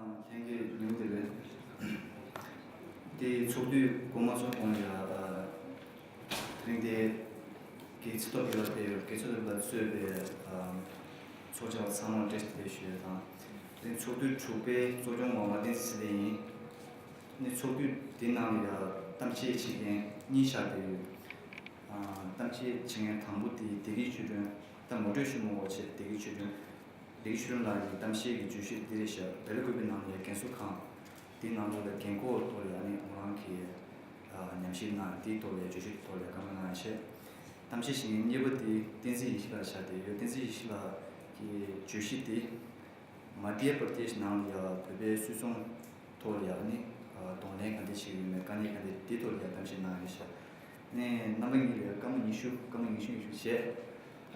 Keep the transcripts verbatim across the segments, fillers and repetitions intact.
ལྷན་རྒྱས་ཉིན་དེ་རེད། དེ་ཚོགས་དུས་འགོ་མ་ཚོགས་གོང་ལ་ཡ། དེ་རིང་དེ་རྒྱལ་སྤྱི་ཐོག་ལ་ཕེབས་ཡོད། རྒྱལ་སྤྱི་ཐོག་ལ་གཙོས་པའི་ཚོགས་བཅར་བ་ཚང་མར་བཀྲ་ཤིས་བདེ་ལེགས་ཞུ་ཡ་དང་། དེ་རིང་ཚོགས་དུས་དྲུག་པའི་གཙོ་སྐྱོང་བ་ང་བསྟན་འཛིན་ཚེ་བརྟན་ཡིན། ནི་ཚོགས་དུས་དེ་ནང་ལ་ཡ་གཏམ་བཤད་བྱེད་མཁན་གཉིས་བཞག་བསྡད་ཡོད། གཏམ་བཤད་བྱེད་མཁན་དང་པོ་དེ་བདེ་སྐྱིད་ཆོས་སྒྲོན། ད་ངོ་སྤྲོད་ཞུ་མི་དགོས་བྱས། བདེ་སྐྱིད་ཆོས་སྒྲོན། བདེ་སྐྱིད་ཆོས་སྒྲོན་ལགས་ཀྱི་གཏམ་བཤད་ཀྱི་བརྗོད་གཞི་འདི་རེད་ཤག་སྦེལ་ཀོབ་ནང་ལ་ཡ་རྒན་གསོ་ཁང་དེའི་ནང་ལོགས་ལ་རྒན་འཁོགས་ཐོག་ལ་ཡ་ནི་ཁོ་རང་གི་ཉམས་ཞིབ་གནང་། དེའི་ཐོག་ལ་ཡ་བརྗོད་གཞི་ཐོག་ལ་ཡ་བཀའ་མོལ་གནང་ཡ་བྱས། གཏམ་བཤད་བྱེད་མཁན་གཉིས་པ་དེ་བསྟན་འཛིན་ཡེ་ཤེས་ལགས་ཆགས་བསྡད་ཡོད། བསྟན་འཛིན་ཡེ་ཤེས་ལགས་ཀྱི་བརྗོད་གཞི་དེ་མ་དྷྱ་པར་དེཤ་ནང་ལ་ཡ་བོད་པའི་སུད་ཚོང་ཐོག་ལ་ཡ་ནི་གདོང་ལེན་ག་འདྲ་བྱེད་ཀྱི་ཡོད་མེད། དཀའ་གནད་ག་འདྲ་དེ་ཐོག་ལ་ཡ་གཏམ་བཤད་གནང་ཡོད་ཤག་ནས་རྣམ་པ་གཉིས་ལ་ཡ་སྐར་མ་ཉི་ཤུ། སྐར་མ་ཉི་ཤུ་ཉི་ཤུ་བྱས།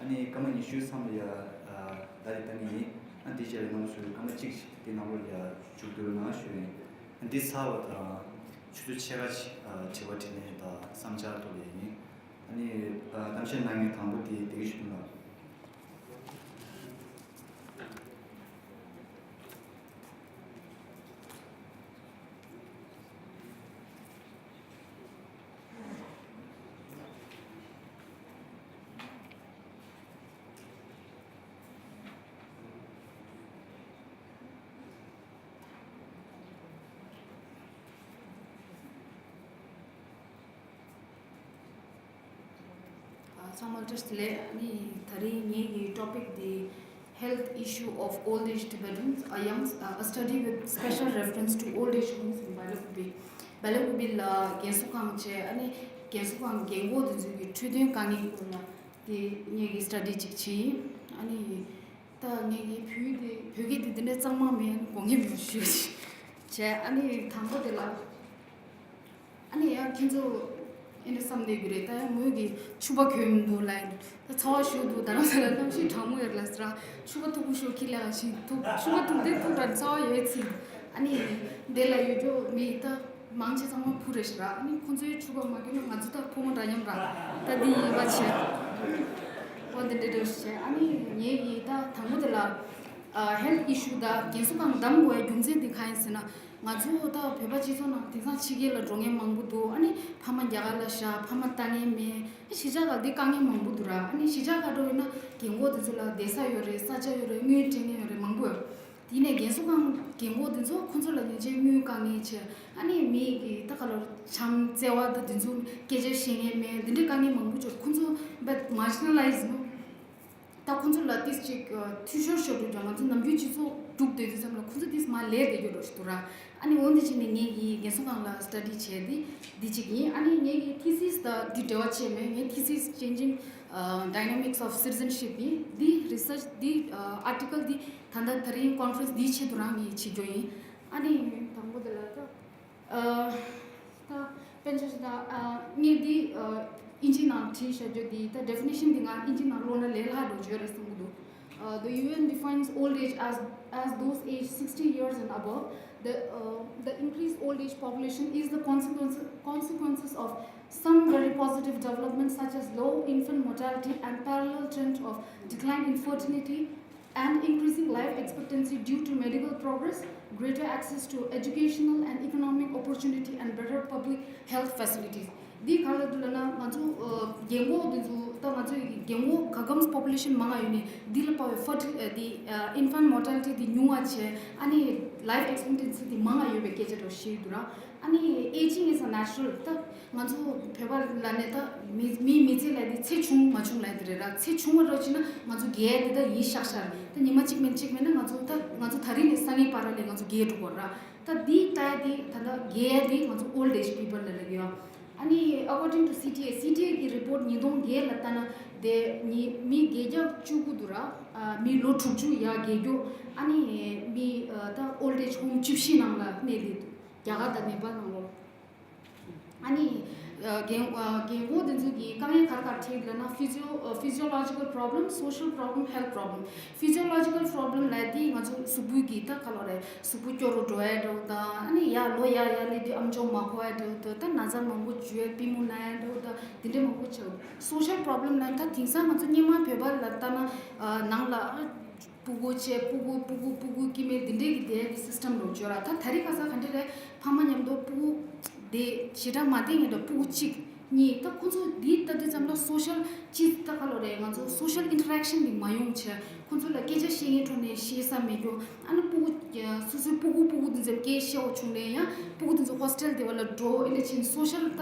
ཨ་ནི་སྐར་མ་ཉི་ཤུའི་མཚམས་ལ་ཡ་བརྡ་རེ་བཏང་གི་ཡིན། ཨ་འདི་བྱས་ལ་རྣམ་པ་ཚོས་སྐར་མ་གཅིག་ཅིག་དེ་ནང་ལོགས་ལ་ཡ་མཇུག་བསྡུ་རོགས་གནང་ཞུ་ཡིན། ཨ་འདི་ཚར་བ་དང་ཆུ་ཚོད་ཕྱེད་ཀ་ཅིག་དྲི་བ་དྲིས་ལན་དང་བསམ་འཆར་ཐོག་ལ་ཡིན། ཨ་ནི་གཏམ་བཤད་གནང་མཁན་དང་པོ་དེ་བདེ་སྐྱིད་ཆོས་སྒྲོན་ལགས། ཚང་མ་བཀྲ་ཤིས་བདེ་ལེགས། ཨ་ནི་ད་རིང་ངེད་ཀྱི་topic་འདི་Health Issue of Old Age Tibetans, a young, a study with special reference to old age homes in Bailakubi. སྦེ་ལ་ཀུ་བི་ལ་རྒན་གསོ་ཁང་བྱས། ཨ་ནི་རྒན་གསོ་ཁང་རྒན་འཁོགས་དེ་ཚོའི་གི་འཕྲོད་བསྟེན་དཀའ་ངལ་སྐོར་ལ་དེ་ངེད་ཀྱི་study་ཅིག་བྱས་ཡིན། ཨ་ནི་ད་ངེད་ཀྱི་བོད་དེ་བོད་སྐད་དེ་འདི་འདྲ་གཙང་མ་མེད། དགོངས་ངེས་མེད་ཞུ་བྱས། ཨ་ནི་དང་པོ་དེ་ལ། ཨ་ནི་ཡང་ཁྱེད་ཚོ་ཨེ་འདྲ་བསམ་བསྡད་ཀྱི་རེད། ད་ཡང་མོས་ཀྱི་ཕྱུ་པ་གྱོན་མི་འདུག་ལབ། ད་ཚ་བ་ཞུགས་འདུག་ད་རང་ཚོ་ལ་གནམ་གཤིས་གྲང་མོ་ཡོད་ལབ་ཟེར། ཕྱུ་པ་མཐུག་པོ་ཞོག་ཁྱི་ལས་ཀ་ཞིག་མཐུག་ཕྱུ་པ་མཐུག་དེ་མཐུག་དྲགས་ཚ་བ་ཡོད་ཚིག་ཨ་ནི་འདི་ལ་ཡོད་རྒྱུ་མི་ད་མང་ཆེ་ཚང་མ་བུ་རེད་ཤག་ཨ་ནི་ཁོང་ཚོའི་ཕྱུ་པ་མ་གྱོན་ན་ང་ཚོ་ད་ཕོ་མོ་འདྲ་མཉམ་ར། ད་འདི་ཡིན་པ་བྱས། འོ་འདི་འདྲ་འདྲ་བྱས། ཨ་ནི་ངེད་ཀྱི་ད་དང་པོ་དེ་ལ་health issue ད་རྒན་གསོ་ཁང་བདམས་དགོས་ཡ་རྒྱུ་མཚན་དེ་གང་ཡིན་ཟེར་ན། ང་ཚོ་ད་བོད་པ་སྤྱི་ཚོགས་ནང་དེང་སང་ཕྱི་རྒྱལ་ལ་འགྲོ་མཁན་མང་པོ་འདུག་ཨ་ནི་ཕ་མ་རྒྱ་གར་ལ་བཞག་ཕ་མ་ལྟ་མཁན་མེད། གཞིས་ཆགས་ཁག་འདི་དཀའ་ངལ་མང་པོ་འདུག་ར། ཨ་ནི་གཞིས་ཆགས་ཁག་འགྲོ་ཡོད་ན་རྒན་འཁོགས་དེ་ཚོ་ལ་བསྡད་ས་ཡོད་རེད། ས་ཆ་ཡོད་རེད། དངུལ་སྤྲད་མཁན་ཡོད་རེད། མང་པོ་ཡོད། དེ་ནས་རྒན་གསོ་ཁང་རྒན་འཁོགས་དེ་ཚོ་ཁོ་ཚོ་ལ་ཉིན་བྱེད་དངུལ་དཀའ་ངལ་ཆེ། ཨ་ནི་མི་གི་ད་ག་ལོར་བྱམས་བརྩེ་བ་ད་དེ་ཚོ་སྐད་ཆ་བཤད་མཁན་མེད། འདི་འདྲའི་དཀའ་ངལ་མང་པོ་བྱུང་། ཁོ་ཚོ་དཔེ་marginalize ནོ། ད་ཁོ་ཚོ་ལ་ཏིས་ཅིག་འཐུས་ཤོར་ཤོར་འགྲོ་ཀྱང་ང་ཚོ་ནམ་རྒྱུན་སྤྱི་ཚོགས་སྒྲུབ་བསྡད་དུས་ཙམ་ལ་ཁོ་ཚོ་ཏིས་མར་ལས་བསྡད་རྒྱུ་འདྲ་ཞིག་འདུག་ར། ཨ་ནི་འོ་འདི་བྱས་ནས་ངེད་ཀྱིས་རྒན་གསོ་ཁང་ལ་study བྱས་ཏེ་འདི་གཅིག་ཡིན། ཨ་ནི་ངེད་ཀྱི་thesis དང་འདི་འབྲེལ་བ་བྱས་མེད། ངའི་thesis Changing Dynamics of Citizenship ཡིན། འདི་research འདི་article འདི་ད་ལྟ་ད་རིང་conference འདིའི་ཆེད་དུ་རང་ངས་བྱེད་རྒྱུ་ཡིན། ཨ་ནི་དང་པོ་དེ་ལ་ད། ཨ། ད་དཔེ་ཆ་ཞིག་ད། ཨ། ངས་འདི་ཨ། ཨིན་ཇི་ནང་བྲིས་བཞག་རྒྱུ་འདི་ད་definition འདི་ང་ཨིན་ཇི་ནང་ཀློག་ན་ལས་སླ་འགྲོ་རྒྱུ་རེད་བསམ་གྱི་འདུག་ཨ། The U N defines old age as, as those aged sixty years and above. The, uh, the increased old age population is the consequence, consequences of some very positive developments such as low infant mortality and parallel trend of decline in fertility and increasing life expectancy due to medical progress, greater access to educational and economic opportunity, and better public health facilities. འདི་ག་རེ་འདུག་ལབ་ན་ང་ཚོ་ཨ། རྒན་འཁོགས་འདི་ཚོ་ད་ང་ཚོ་ཡི་རྒན་འཁོགས་ག་གམ་population མང་ང་ཡོད་ནི་འདི་ལ་དཔག་པའི་fertil- ཨ། འདི་ཨ། infant mortality འདི་ཉུང་བ་བྱས། ཨ་ནི་life expectancy འདི་མང་ང་ཡོད་པའི་སྐད་ཆ་འདྲ་བཤད་འདུག་ར། ཨ་ནི་aging is a natural ད། ང་ཚོ་བོད་པ་ལ་ནི་ད་མི་མིའི་མི་ཚེ་ལ་ནི་ཚེ་ཆུང་མ་ཆུང་ལ་དེ་རེད་ར། ཚེ་ཆུང་བ་རོ་ཅི་ན་ང་ཚོ་རྒས་དེ་ད་ཡིན་ཤག་ཤག་ད་ཉི་མ་གཅིག་མིན་གཅིག་མིན་ན་ང་ཚོ་ད་ང་ཚོ་ད་རིང་ནས་སང་ཉིན་བར་ལ་ང་ཚོ་རྒས་འགྲོ་གོ་ར། ད་འདི་ལྟ་ཡ་དེ་ད་ད་རྒས་ཡ་དེ་ང་ཚོ་old age people ལ་ལབ་ཡོད། ཨ་ནི་according to C T A, C T A གི་report ཉིས་སྟོང་བརྒྱད་ལ་ལྟ་ན་དེ་ནི་མི་བརྒྱད་བརྒྱ་བཅུ་དགུ་འདུག་ར། ཨ། མི་ལོ་དྲུག་ཅུ་ཡར་རྒས་རྒྱུ། ཨ་ནི་མི་ཨ། ད་old age home བཅུ་བཞི་ནང་ལ་གནས་བསྡད་འདུག་རྒྱ་གར་དང་ནེ་པཱལ་ནང་ལོགས། ཨ་ནི་ཨ། རྒན་ཨ། རྒན་འཁོགས་འདི་ཚོ་གི་དཀའ་ངལ་ག་རེ་ག་རེ་འཕྲད་ལབ་ན་physio- ཨ། physiological problem, social problem, health problem. Physiological problem ལབ་དེ་ང་ཚོ་གཟུགས་པོའི་གི་ད་ག་ལོ་རེད། གཟུགས་པོ་སྐྱོ་རུ་འགྲོ་ཡ་འདྲ་བོ་དང་། ཨ་ནི་ཡར་ལོ་ཡར་ཡར་སླེབས་དུས་ཨམ་ཅོག་མ་གོ་ཡ་འདྲ་བོ་དང་། ད་ན་ཚ་མང་པོ་འཇུ་ཡ་པུས་མོ་ན་ཡ་འདྲ་བོ་དང་། འདི་འདྲ་མང་པོ་བྱུང་། social problem ལབ་ད་དེང་སང་ང་ཚོ་སྔོན་མ་བོད་པ་ལ་ལྟ་ན་ཨ། ནང་ལ་ཨ། སྤུ་གུ་བྱས་སྤུ་གུ་སྤུ་གུ་སྤུ་གུ་སྐྱེ་དམན་འདི་འདྲའི་གི་དེ་གི་སིས་ཊམ་རུ་འབྱོར་ར། ད་ད་རེས་ཁ་སང་ག་འདྲ་རེད། ཕ་མ་མཉམ་དུ་སྤུ་གུ་དེ་ཞེ་དྲག་མ་བསྡད་མཁན་འདྲ། སྤུ་གུ་གཅིག་གཉིས། ད་ཁོ་ཚོ་འདི་ལྟ་དུས་ཙམ་ལ་སོ་ཤལ་ཅི་ད་ག་ལོ་རེད། ང་ཚོ་སོ་ཤལ་ཨིན་ཊ་རེག་ཤན་འདི་མ་ཡོང་བྱས། ཁོ་ཚོ་ལ་སྐད་ཆ་བཤད་མཁན་ཁྲོད་ནས་བཤད་ས་མེད་རྒྱུ། ཨ་ནི་སྤུ་གུ་སོ་སོའི་སྤུ་གུ་སྤུ་གུ་འདི་ཚོས་སྐད་བཤད་འོ་བྱུང་ནས་ཡང་སྤུ་གུ་འདི་ཚོ་ཧོ་སི་ཊེལ་དེ་བ་ལ་འགྲོ། ཨེ་ལེ་ཕྱིན་སོ་ཤལ་ད་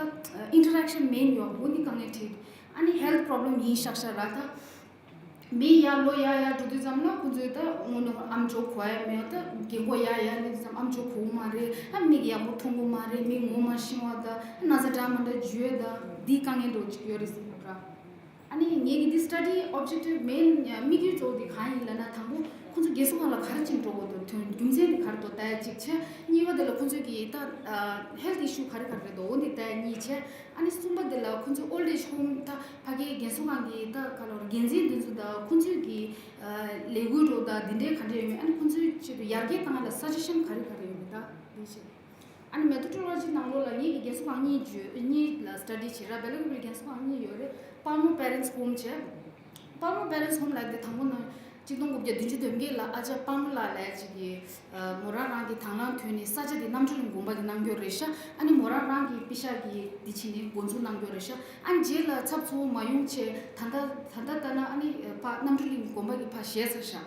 ཨིན་ཊ་རེག་ཤན་མེད་ཡོང་འོ་འདི་དཀའ་ངལ་འཕྲད། ཨ་ནི་ཧེལ་ཐི་པོ་རོབ་ལེམ་ཡིན་ཤག་ཤག་ར། ད་མི་ཡར་ལོ་ཡར་ཡར་འགྲོ་དུས་ཙམ་ལ་ཁོ་ཚོས་ད་དངོས་གནས་ཨམ་ཅོག་གོ་ཡ་མེད། ད་རྒན་གོག་ཡར་ཡར་སླེབས་དུས་ཙམ་ཨམ་ཅོག་གོ་གི་མ་རེད། ཨ་མིག་ཡག་པོ་མཐོང་གི་མ་རེད། མིག་ངོ་མ་ཤེས་པ། ད་ན་ཚ་འདྲ་མི་འདྲ་འཇུ་ཡ། ད་འདི་དཀའ་ངལ་འདྲ་ཅིག་ཡོད་རེད་ཟེར་གི་ར། ཨ་ནི་ངེད་ཀྱི་འདི་སི་ཊ་ཌི་ཨོབ་ཇེག་ཊིབ་མེན་དམིགས་ཡུལ་གཙོ་བོ་དེ་གང་ཡིན་ལབ་ན། དང་པོ་ཁོ་ཚོ་རྒན་གསོ་ཁང་ལ་ག་རེ་བྱེད་འགྲོ་དགོས་འདུག་དོན་རྒྱུ་མཚན་དེ་ག་རེ་འདུག་ལྟ་ཡ་གཅིག་བྱས། གཉིས་པ་དེ་ལ་ཁོ་ཚོས་ཀྱི་ད་ཧེལ་ཐི་ཨི་ཤུ་ག་རེ་ག་རེ་རེད་འདུག་འོ་འདི་ལྟ་ཡ་གཉིས་བྱས། ཨ་ནི་གསུམ་པ་དེ་ལ་ཁོ་ཚོའི་ཨོལ་ཌི་ཨེཇ་ཧོམ། ད་ཕ་གིའི་རྒན་གསོ་ཁང་གི་ད་ག་ལོར་འགན་འཛིན་འདི་ཚོ་དང་ཁོ་ཚོས་ཀྱི་ལས་འགུལ་འགྲོ་ད་འདི་འདྲའི་ག་འདྲ་ཡོད་མེད། ཨ་ནི་ཁོ་ཚོའི་ཆེད་དུ་ཡར་རྒྱས་བཏང་ཡ་ལ་སཱ་ཇེ་ཤན་ག་རེ་ག་རེ་ཡོད་མེད། ད་འདི་བྱས། ཨ་ནི་མེ་ཐོ་ཌོ་ལོ་ཇི་ནང་ལོགས་ལ་ངེད་ཀྱི་རྒན་གསོ་ཁང་གཉིས་བརྗོད། གཉིས་ལ་སི་ཊ་ཌི་བྱེད་ར། བེ་ལ་ཀུ་པེ་རྒན་གསོ་ཁང་གཉིས་ཡོད་རེད། པཱལ་མོ་པེ་རེན་ཊི་ཧོམ་བྱས། པཱལ་མོ་པེ་རེན་ཊི་ཧོམ་ལ་དེ་དང་པོ་ནང་གཅིག་སྟོང་དགུ་བརྒྱ་བདུན་ཅུ་དོན་བརྒྱད་ལ་ཨ་ཅག་པཱལ་མོ་ལགས་ལབ་ཅིག་གིས་མོ་རང་རང་གི་དང་བླངས་ཐོག་ནས་ས་ཆ་དེ་རྣམ་གྲོལ་གླིང་དགོན་པ་གི་གནང་རྒྱུ་རེད་ཤག་ཨ་ནི་མོ་རང་རང་གི་པེ་ཤག་གི་དེ་བྱས་ནས་འགོ་འཛུགས་གནང་རྒྱུ་རེད་ཤག་ཨ་ནི་རྗེས་ལ་ཚབ་གཙོ་བོ་མ་ཡོང་བྱས། ད་ལྟ་ད་ལྟ་ལྟ་ན་ཨ་ནི་ཕར་རྣམ་གྲོལ་གླིང་དགོན་པ་གི་ཕར་ཞེད་ཚར་ཤག་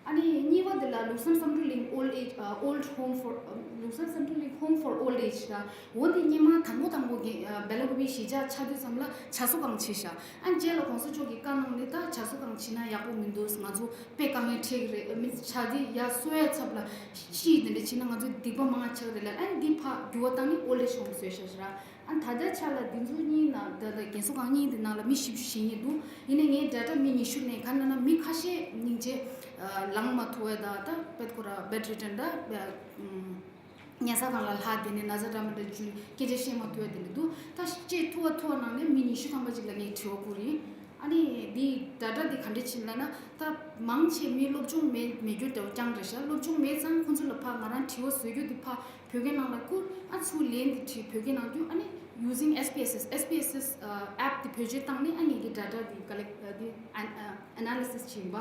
ཨ་ནི་གཉིས་པ་དེ་ལ་ལུགས་བཟང་བསམ་གྲུབ་གླིང་ཨོལ་ཌི་ཨེཇ། ཨ། Old Home for- ཨ། ལུགས་བཟང་བསམ་གྲུབ་གླིང་Home for Old Age ད། འོ་དེ་སྔོན་མ་དང་པོ་དང་པོ་གི་ཨ་བེ་ལ་ཀུ་པེ་གཞིས་ཆགས་ཆགས་དུས་ཙམ་ལ་བྱ་གསོ་ཁང་བྱས་ཤག་ཨ་ནི་རྗེས་ལ་གོང་ས་མཆོག་གིས་བཀའ་གནང་ནས། ད་བྱ་གསོ་ཁང་བྱས་ན་ཡག་པོ་མི་འདུག་ང་ཚོ་དཔེ་དཀའ་ངལ་འཕྲད་ཀྱི་རེད། མི་བྱ་དེ་ཡར་གསོ་ཡ་ཚབ་ལ་ཤི་དེ་འདྲ་བྱས་ན་ང་ཚོ་སྡིག་པ་མང་ང་ཆགས་རེད་ལབ། ཨ་ནི་འདི་ཕར་འགྱུར་བ་བཏང་ནས་ཨོལ་ཌི་ཨེཇ་ཧོམ་བཟོས་ཤག་ཤག་ཨ་ད་ལྟའི་ཆ་ལ་འདི་ཚོ་གཉིས་ནང་ད་ལྟ་རྒན་གསོ་ཁང་གཉིས་འདི་ནང་ལ་མི་བཞི་བཅུ་ཞེ་གཉིས་འདུག་ཡིན་ནའི་ངའི་ཌེ་ཊ་མི་ཉི་ཤུ་ནས་ག་རེ་ལབ་ན་མི་ཁ་ཤས་སྙིང་རྗེ་ལངས་མ་ཐུབ་པ་དང་། ད་དཔེ་ཁོ་ར་བེཌ་རི་ཌན་ད་ཉལ་ས་ཁང་ལ་ལྷག་དེ་ནས་ན་ཚ་འདྲ་མི་འདྲ་བྱུང་སྐད་ཆ་བཤད་མ་ཐུབ་པ་དེ་འདྲ་འདུག་ད་སྐད་ཐུབ་པ་ཐུབ་པ་ནང་ནས་མི་ཉི་ཤུ་ཐམ་པ་ཅིག་ལ་ངས་དྲི་བ་བསྐུར་ཡིན། ཨ་ནི་འདི་ཌེ་ཊ་འདི་ག་འདྲ་ཕྱིན་ལབ་ན། ད་མང་ཆེ་མི་སློབ་སྦྱོང་མེད་མེད་རྒྱུ་འདྲ་བོ་རྐྱང་རེད་ཤག་སློབ་སྦྱོང་མེད་ཙང་ཁོང་ཚོ་ལ་ཕར་ང་རང་དྲི་བ་བཟོ་རྒྱུ་འདི་ཕར་བོད་སྐད་ནང་ལ་བསྐུར། ཨ་ཚུར་ལན་འདི་བྲིས་བོད་སྐད་ནང་བསྒྱུར། ཨ་ནི་using S P S S S P S S ཨ་app འདི་བེད་སྤྱོད་བཏང་ནས་ཨ་ངེད་ཀྱི་ཌེ་ཊ་འདི་ཀ་ལེག་ཊི་འདི་ཨ་ཨ་ཨ་ན་ལི་སིས་བྱས་ཡིན་པ།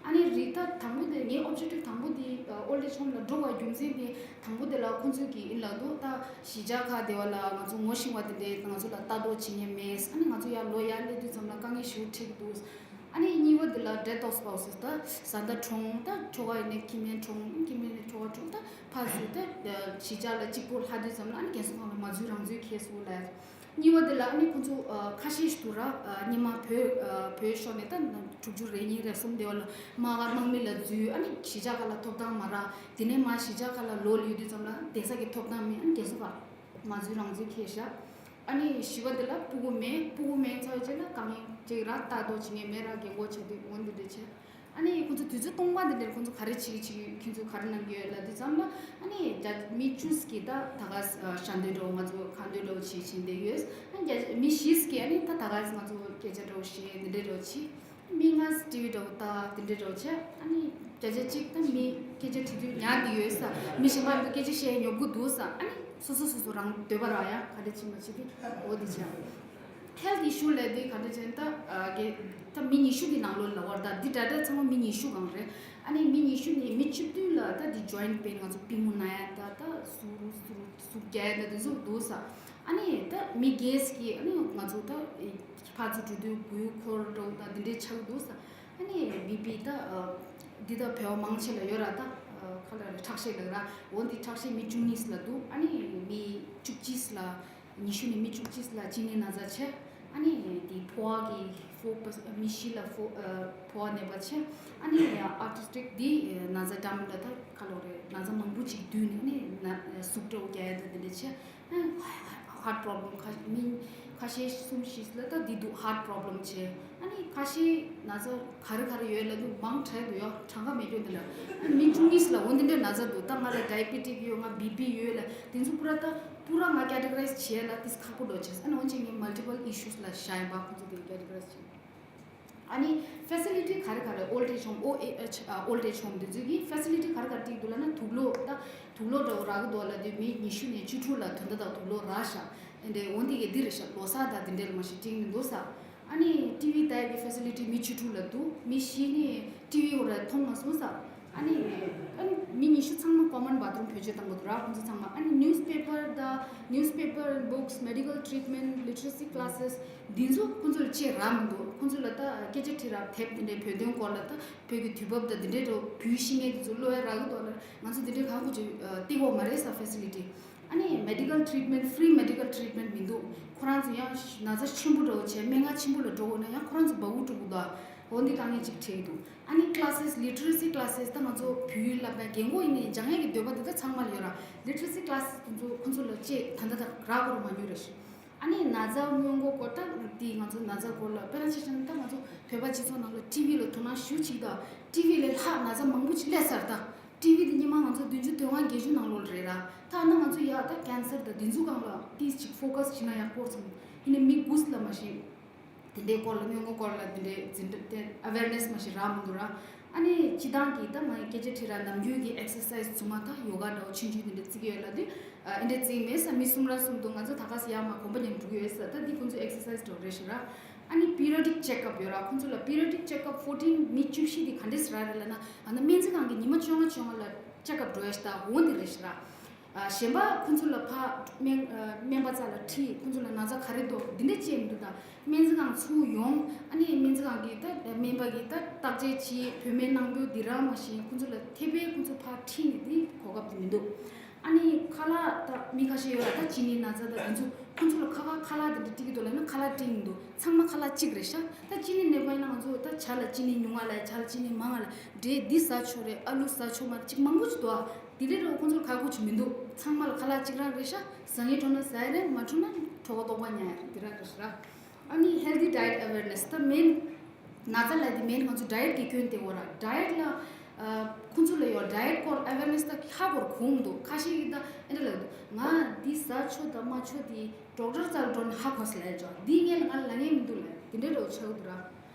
ཨ་ནི་རེད། ད་དང་པོ་དེ་ངའི་ཨོབ་ཇེག་ཊིབ་དང་པོ་དེ་ཨ་ཨོལ་ཌི་ཨེཇ་ཧོམ་ལ་འགྲོ་བ་རྒྱུ་མཚན་དེ་དང་པོ་དེ་ལ་ཁོང་ཚོས་ཀྱི་ཨིན་ལ་འདུག་ད་གཞིས་ཆགས་ཁག་དེ་བ་ལ་ང་ཚོ་ངོ་ཤེས་པ་དེ་འདྲས་ང་ཚོ་ལ་ལྟ་རྟོག་བྱེད་མཁན་མེད། ཨ་ནི་ང་ཚོ་ཡར་ལོ་ཡར་སླེབས་དུས་ཙམ་ལ་དཀའ་ངལ་ཞེ་པོ་འཕྲད་ཀྱི་འདུག་ཨ་ནི་གཉིས་པ་འདི་ལ་death of spouses ད་བཟའ་ཟླ་གྲོངས། ད་ཁྱོ་ག་ཡིན་ནའི་ཁྱིམ་མི་གྲོངས། ཁྱིམ་མི་ནས་ཁྱོ་ག་གྲོངས། ད་ཕར་ཚུར་ད་གཞིས་ཆགས་ལ་གཅིག་པོ་ལྷག་དུས་ཙམ་ལ་ཨ་ནི་རྒན་གསོ་ཁང་ལ་མ་འཛུལ་རང་འཛུལ་ཁེལ་སོང་ལབ། གཉིས་པ་འདི་ལ་ཨ་ནི་ཁོང་ཚོ་ཨ་ཁ་ཤས་ཤིག་འདུག་ར། ཨ་སྔོན་མ་བོད་ཨ་བོད་ཤོར་ནས་ད་དྲུག་ཅུ་རེ་གཉིས་རེ་གསུམ་དེ་བ་ལ་དམག་སྒར་དམག་མི་ལ་འཛུལ། ཨ་ནི་གཞིས་ཆགས་ཁག་ལ་ཐོབ་ཐང་མ་རག་དེ་ནས་མར་གཞིས་ཆགས་ཁག་ལ་ལོག་ཡོང་དུས་ཙམ་ལ་བསྡད་ས་གི་ཐོབ་ཐང་མེད། ཨ་ནི་རྒན་གསོ་ཁང་མ་འཛུལ་རང་འཛུལ་ཁེལ་ཤག་ཨ་ནི་བཞི་པ་དེ་ལ་སྤུ་གུ་མེད། སྤུ་གུ་མེད་ཚར་བའི་རྗེས་ལ་དཀའ་ངལ་ཅིག་ར། ལྟ་རྟོག་བྱེད་མཁན་མེད་ར། རྒན་གོག་ཆགས་དུས་འོ་འདི་འདྲ་བྱས། ཨ་ནི་ཁོང་ཚོ་དུས་ཚོད་སྟོང་པ་འདི་འདྲར་ཁོང་ཚོ་ག་རེ་བྱེད་ཀྱི་བྱེད་ཀྱི་ཁྱོད་ཚོ་ག་རེ་གནང་གི་ཡོད་ལབ་དུས་ཙམ་ལ། ཨ་ནི་རྒྱ་མི་བཅུ་ཟིག་གིས་ད་ད་ག་ཞལ་འདོན་འདྲ་བོ་ང་ཚོ་ཁ་འདོན་འདྲ་བོ་བྱེད་བཞིན་བསྡད་ཡོད། ཨ་ནི་རྒྱ་མི་བཞི་ཟིག་གིས་ཨ་ནི་ད་ད་ག་ང་ཚོ་སྐད་ཆ་འདྲ་བོ་བཤད་འདི་འདྲ་འདྲ་བོ་བྱེད། མི་ལྔ་ཟིག་ཊི་ཝི་འདྲ་བོ་ལྟ་འདི་འདྲ་འདྲ་བོ་བྱས། ཨ་ནི་བརྒྱ་ཆ་གཅིག་ད་མི་སྐད་ཆ་དྲི་དུས་ཉར་གི་ཡོད་ས། མི་གཞན་པ་ཚོ་སྐད་ཆ་བཤད་ཉོབ་གི་འདུག་ས། ཨ་ནི་སོ་སོ་སོ་སོ་རང་འདོད་པ་རག་ཡ་ག་རེ་བྱེད་མ་བྱེད་དེ་འོ་དེ་བྱས། ཧེལ་ཐི་ཨི་ཤུ་ལབ་དེ་ག་འདྲ་བྱས་ན་ད་ཨ་གི་ད་མི་ཉི་ཤུ་གི་ནང་ལོགས་ལ་བར་ད་འདི་འདྲ་འདྲ་ཚང་མ་མི་ཉི་ཤུ་གང་རེད། ཨ་ནི་མི་ཉི་ཤུ་ནས་མི་བཅུ་བདུན་ལ་ད་འདི་ཇོ་ཡིན་ཊི་པེན་ང་ཚོ་པུས་མོ་ན་ཡ་ད་ད་ཟུག་རུ་ཟུག་རུ་ཟུག་རྒྱག་ཡ་ད་དེ་ཚོ་འདུག་ས། ཨ་ནི་ད་མི་རྒས་གི་ཨ་ནི་ང་ཚོ་ད་ཕར་ཚུར་འགྲོ་དུས་མགོའི་འཁོར་འདྲ་བོ་ད་འདི་འདྲའི་ཆགས་འདུག་ས། ཨ་ནི་བི་པི་ད་འདི་ད་བོད་པ་མང་ཆེ་ལ་ཡོད་ར། ད་ཁ་ལ་རེ་ཁྲག་ཤེད་ལབ་ར། འོ་འདི་ཁྲག་ཤེད་མི་བཅུ་གཉིས་ལ་འདུག་ཨ་ནི་མི་བཅུ་གཅིག་ལ། ཉི་ཤུ་ནས་མི་བཅུ་གཅིག་ལ་གཅིན་སྙི་ན་ཚ་བྱས། ཨ་ནི་དེ་ཕོ་བ་གི་ཕོ་པ་མི་བཞི་ལ་ཕོ་ཨ་ཕོ་བ་ནད་པ་བྱས། ཨ་ནི་ཨར་ཐི་རི་ཊིག་དེ་ན་ཚ་འདྲ་མི་འདྲ་ད་ག་ལོ་རེད། ན་ཚ་མང་པོ་ཅིག་བསྡུས་ནས་ཨ་ནི་ན་ཟུག་འདྲ་བོ་རྒྱག་ཡ་ད་དེ་འདྲ་བྱས། ཨ་ཧར་ཊི་པོ་རོབ་ལེམ་ཁ་མི་ཁ་ཤས་གསུམ་བཞི་ལ་ད་འདི་འདུག་ཧར་ཊི་པོ་རོབ་ལེམ་བྱས། ཨ་ནི་ཁ་ཤས་ན་ཚ་ག་རེ་ག་རེ་ཡོད་ལབ་དུས་མང་དྲགས་འདུག་ཡ། གྲངས་ཀ་མེད་རྒྱུ་འདི་ལ། ཨ་མི་བཅུ་གཉིས་ལ་འོ་འདི་འདྲའི་ན་ཚ་འདུག་ད་ང་ལ་ཌའི་བེ་ཊིག་ཡོད། ང་བི་པི་ཡོད་ལབ་དེ་ཚོ་པུ་ར་ད་པུ་ར་ང་ཀེ་ཊི་གོ་རའི་ཛི་བྱས་ལབ་དེ་ཁག་པོ་འགྲོ་བྱས། ཨ་ནི་འོན་ཀྱང་ངས་མལ་ཊི་པལ་ཨི་ཤུ་ལབ་བཞག་ཡིན་པ། ཁོ་ཚོ་དེ་ཀེ་ཊི་གོ་རའི་ཛི་བྱས། ཨ་ནི་ཕེ་སི་ལི་ཊི་ག་རེ་ག་རེ། ཨོལ་ཌི་ཨེཇ་ཧོམ། ཨོ་ཨེ་ཨེཆ་ཨ་ཨོལ་ཌི་ཨེཇ་ཧོམ་འདི་ཚོ་གི་ཕེ་སི་ལི་ཊི་ག་རེ་ག་རེ་བསྒྲིགས་འདུག་ལབ་ན། དུག་ལོག་ད་དུག་ལོག་འདྲ་བོ་རག་གི་འདུག་ལབ་དུས་མི་ཉི་ཤུ་ནས་བཅུ་དྲུག་ལ་དོན་དག་ད་དུག་ལོག་རག་ཤག་ཨེ་འདྲས་འོ་འདི་གི་འདི་རེད་ཤག་ལོ་གསར་ད་འདི་འདྲས་ལ་མ་གཞི་བསྒྲིགས་མི་འདུག་ས། ཨ་ནི་ཊི་ཝི་ལྟ་ཡག་གི་ཕེ་སི་ལི་ཊི་མི་བཅུ་དྲུག་ལ་འདུག་མི་བཞི་ནི་ཊི་ཝི་འོ་ར་མཐོང་མ་སོང་ས། ཨ་ནི་ཨ་ནི་མི་ཉི་ཤུ་ཚང་མ་ཀོ་མན་བཱ་ཐི་རུམ་བེད་སྤྱོད་བཏང་གི་འདུག་ར། ཁོང་ཚོ་ཚང་མ། ཨ་ནི་ནིའུ་སི་པེ་པར་དང་། ནིའུ་སི་པེ་པར། བུག་སི། མེ་ཌི་ཀལ་ཊི་རིཊ་མེན་ཊི། ལི་ཊི་རེ་སི་ཀི་ལ་སེ་སི། འདི་ཚོ་ཁོང་ཚོ་ལ་ཅིག་རག་མི་འདུག་ཁོང་ཚོ་ལ་ད་སྐད་ཆ་དྲིས་ར། དེབ་འདི་འདྲའི་བོད་དོན་སྐོར་ལ་ད་བོད་ཀྱི་དུས་བབ་དང་འདི་འདྲའི་འགྲོ་བོད་ཤེས་མཁན་འདི་ཚོ་ཀློག་ཡ་རག་གི་འདུག་ལ། ང་ཚོ་འདི་འདྲའི་གང་ཁུ་ཅིག་སྟེར་གོ་མ་རེད་ས་ཕེ་སི་ལི་ཊི། ཨ་ནི་མེ་ཌི་ཀལ་ཊི་རིཊ་མེན་ཊི། ཕི་རི་མེ་ཌི་ཀལ་ཊི་རིཊ་མེན་ཊི་མི་འདུག་ཁོ་རང་ཚོ་ཡང་ན་ཚ་ཆེན་པོ་འདྲ་བོ་བྱས། སྨན་ཁང་ཆེན་པོ་ལ་འགྲོ་དགོས་ན་ཡང་ཁོ་རང་ཚོ་འབའ་འུ་འགྲོ་དགོས་འདུག་འོ་འདི་དཀའ་ངལ་ཅིག་འཕྲད་ཀྱི་འདུག་ཨ་ནི་ཀི་ལ་སེ་སི། ལི་ཊི་རེ་སི་ཀི་ལ་སེ་སི་ད་ང་ཚོ་བོད་ཡིག་བསླབ་པའི་རྒན་གོག་ཡིན་ནའི་སྦྱང་ཡས་ཀྱི་འདོད་པ་འདི་ད་ཚང་མ་ལ་ཡོད་ར། ལི་ཊི་རེ་སི་ཀི་ལ་སེ་སི་དེ་ཚོ་ཁོ་ཚོ་ལ་ཅིག་ད་ལྟ་ད་རག་གོ་ར་མ་ཉོས་ར་ཤི། ཨ་ནི་ན་ཚ་སྔོན་འགོག་སྐོར། ད་དེ་ང་ཚོ་ན་ཚ་སྐོར་ལ་དཔེར་ན་ཆ་བཞག་ན་ད་ང་ཚོ་བོད་པ་སྤྱི་ཚོགས་ནང་ལ་ཊི་ཝི་ལ་དོ་སྣང་ཞེ་པོ་ཅིག་དང་། ཊི་ཝི་ལས་ལྷག་ན་ཚ་མང་པོ་ཅིག་སླེབས་ཚར་ད། ཊི་ཝི་དེ་སྔོན་མ་ང་ཚོ་བདུན་ཅུ་དོན་ལྔ་བརྒྱད་ཅུ་ནང་ལོགས་ལ་རེད་ར། ད་ཨ་ན་ང་ཚོ་ཡ་ད་ཀེན་སར་དང་དེ་ཚོ་སྒང་ལ་ཏིས་ཅིག་ཕོ་ཀས་བྱེད་ན་ཡག་པོ་བསམ། ཡིན་ནའི་མི་དགུ་ལ་མ་ཤེས། དེ་འདྲའི་སྐོར་ལ། སྔོན་འགོག་སྐོར་ལ་དེ་འདྲའི་འཛིན་གྲྭ་དེ་ཨ་ཝེར་ནེ་སི་མ་ཤེས་རག་མི་འདུག་ར། ཨ་ནི་སྤྱི་བཏང་གི་ད་ང་སྐད་ཆ་དྲིས་ར། ནམ་རྒྱུན་གྱི་ཨེག་སར་སའི་སི་ཚང་མ་ད་ཡོ་ག་འདྲ་བོ་ཆུང་ཆུང་དེ་འདྲ་བརྩི་གི་ཡོད་ལབ་དུས། ཨ་འདི་འདྲ་བརྩི་གི་མེད་ས། མི་གསུམ་ར་གསུམ་འདུག་ང་ཚོ་ད་ག་སེ་ཡར་མར་གོམ་པ་མཉམ་འགྲོ་གི་ཡོད་ས། ད་འདི་ཁོང་ཚོའི་ཨེག་སར་སའི་སི་འདྲ་བོ་རེད་ཤག་ར། ཨ་ནི་པི་རི་ཡོ་ཌིག་ཅེག་ཨབ་ཡོད་ར། ཁོང་ཚོ་ལ་པི་རི་ཡོ་ཌིག་ཅེག་ཨབ་ཕོར་ཊིན། མི་བཅུ་བཞི་དེ་ག་འདྲས་རག་རེད་ལབ་ན། ཨ་ན་སྨན་རྩིས་ཁང་གི་ཉི་མ་བཅོ་ལྔ་བཅོ་ལྔ་ལ་ཅེག་ཨབ་འགྲོ་ཡ་ཞིག་ད་འོ་འདི་རེད་ཤག་ར། ཨ་གཞན་པ་ཁོང་ཚོ་ལ་ཕར་སྨན་ཨ་སྨན་པ་རྩ་ལ་ཁྲིད། ཁོང་ཚོ་ལ་ན་ཚ་ག་རེ་འདུག་འདི་འདྲ་བྱས་མི་འདུག་ད་སྨན་རྩིས་ཁང་ཚུར་ཡོང་། ཨ་ནི་སྨན་རྩིས་ཁང་གི་ད་སྨན་པ་གིས་ད་བརྟག་དཔྱད་བྱེད། བོད་སྨན་གནང་རྒྱུ་འདི་རང་མ་ཤེས། ཁོང་ཚོ་ལ་ཐེ་བའི་ཁོང་ཚོ་ཕར་ཁྲིད་ནས་འདི་གོ་སྐབས་འདི་མི་འདུག་ཨ་ནི་ཁ་ལག་ད་མི་ཁ་ཤས་ཡོད་ལ། ད་གཅིན་སྙི་ན་ཚ་ད་འདི་ཚོ་ཁོང་ཚོ་ལ་ཁ་ཁ་ཁ་ལག་འདི་འདྲ་སྤྲད་ཀྱི་འདུག་ལབ་ན་ཁ་ལག་སྤྲད་མི་འདུག་ཚང་མ་ཁ་ལག་གཅིག་རེད་ཤག་ད་གཅིན་སྙི་ནད་པ་ཡིན་ན་ང་ཚོ་ད་ཇ་ལ་གཅིན་སྙི་ཉུང་བ་ལ། ཇ་ལ་གཅིན་སྙི་མང་བ་ལ། འདྲེ་འདི་ཟ་ཆོག་རེད། ཨ་ལུ་ཟ་ཆོག་མ་རེད། ཅིག་མང་པོ་ཅིག་འདུག་ཨ། དེ་འདྲའི་འདྲ་བོ་ཁོང་ཚོར་ཁག་པོ་ཅིག་མི་འདུག་ཚང་མ་ལ་ཁ་ལག་གཅིག་རང་རེད་ཤག་ཟ་སྙིང་བྲོ་ན་ཟ་ཡ་རེད། མ་བྲོ་ན་གྲོད་ཁོག་ལྟོགས་པ་ཉལ་ཡ་རེད། དེ་རང་རེད་ཤག་ཨ་ནི་ཧེལ་ཐི་ཌའེ་ཨེཊ་ཨ་ཝེར་ནེ་སི། ད་མེན་ན་ཚ་ལབ་དེ་མེན་ང་ཚོ་ཌའེ་ཨེཊ་གི་སྐྱོན་དེ་འོ་ར། ཌའེ་ཨེཊ་ལ་ཨ་ཁོང་ཚོ་ལ་ཡོད་ཌའེ་ཨེཊ་སྐོར་ཨ་ཝེར་ནེ་སི་ད་ཧ་གོ་ར་གོ་མི་འདུག་ཁ་ཤས་ཀྱིས་ད་ཨེ་འདྲ་ལབ་འདུག་ང་འདི་ཟ་ཆོག་དང་མ་ཆོག་དེ་ཌོག་ཊར་རྩ་ལ་འགྲོ་ནས་ཧ་གོ་ས་ལབ་ཡ་ཅོ། འདི་ངས་ལ་ང་ལ་ལབ་མཁན་མི་འདུག་ལབ་དེ་འདྲ་འདྲ་བོ་ཆགས་འདུག་ར།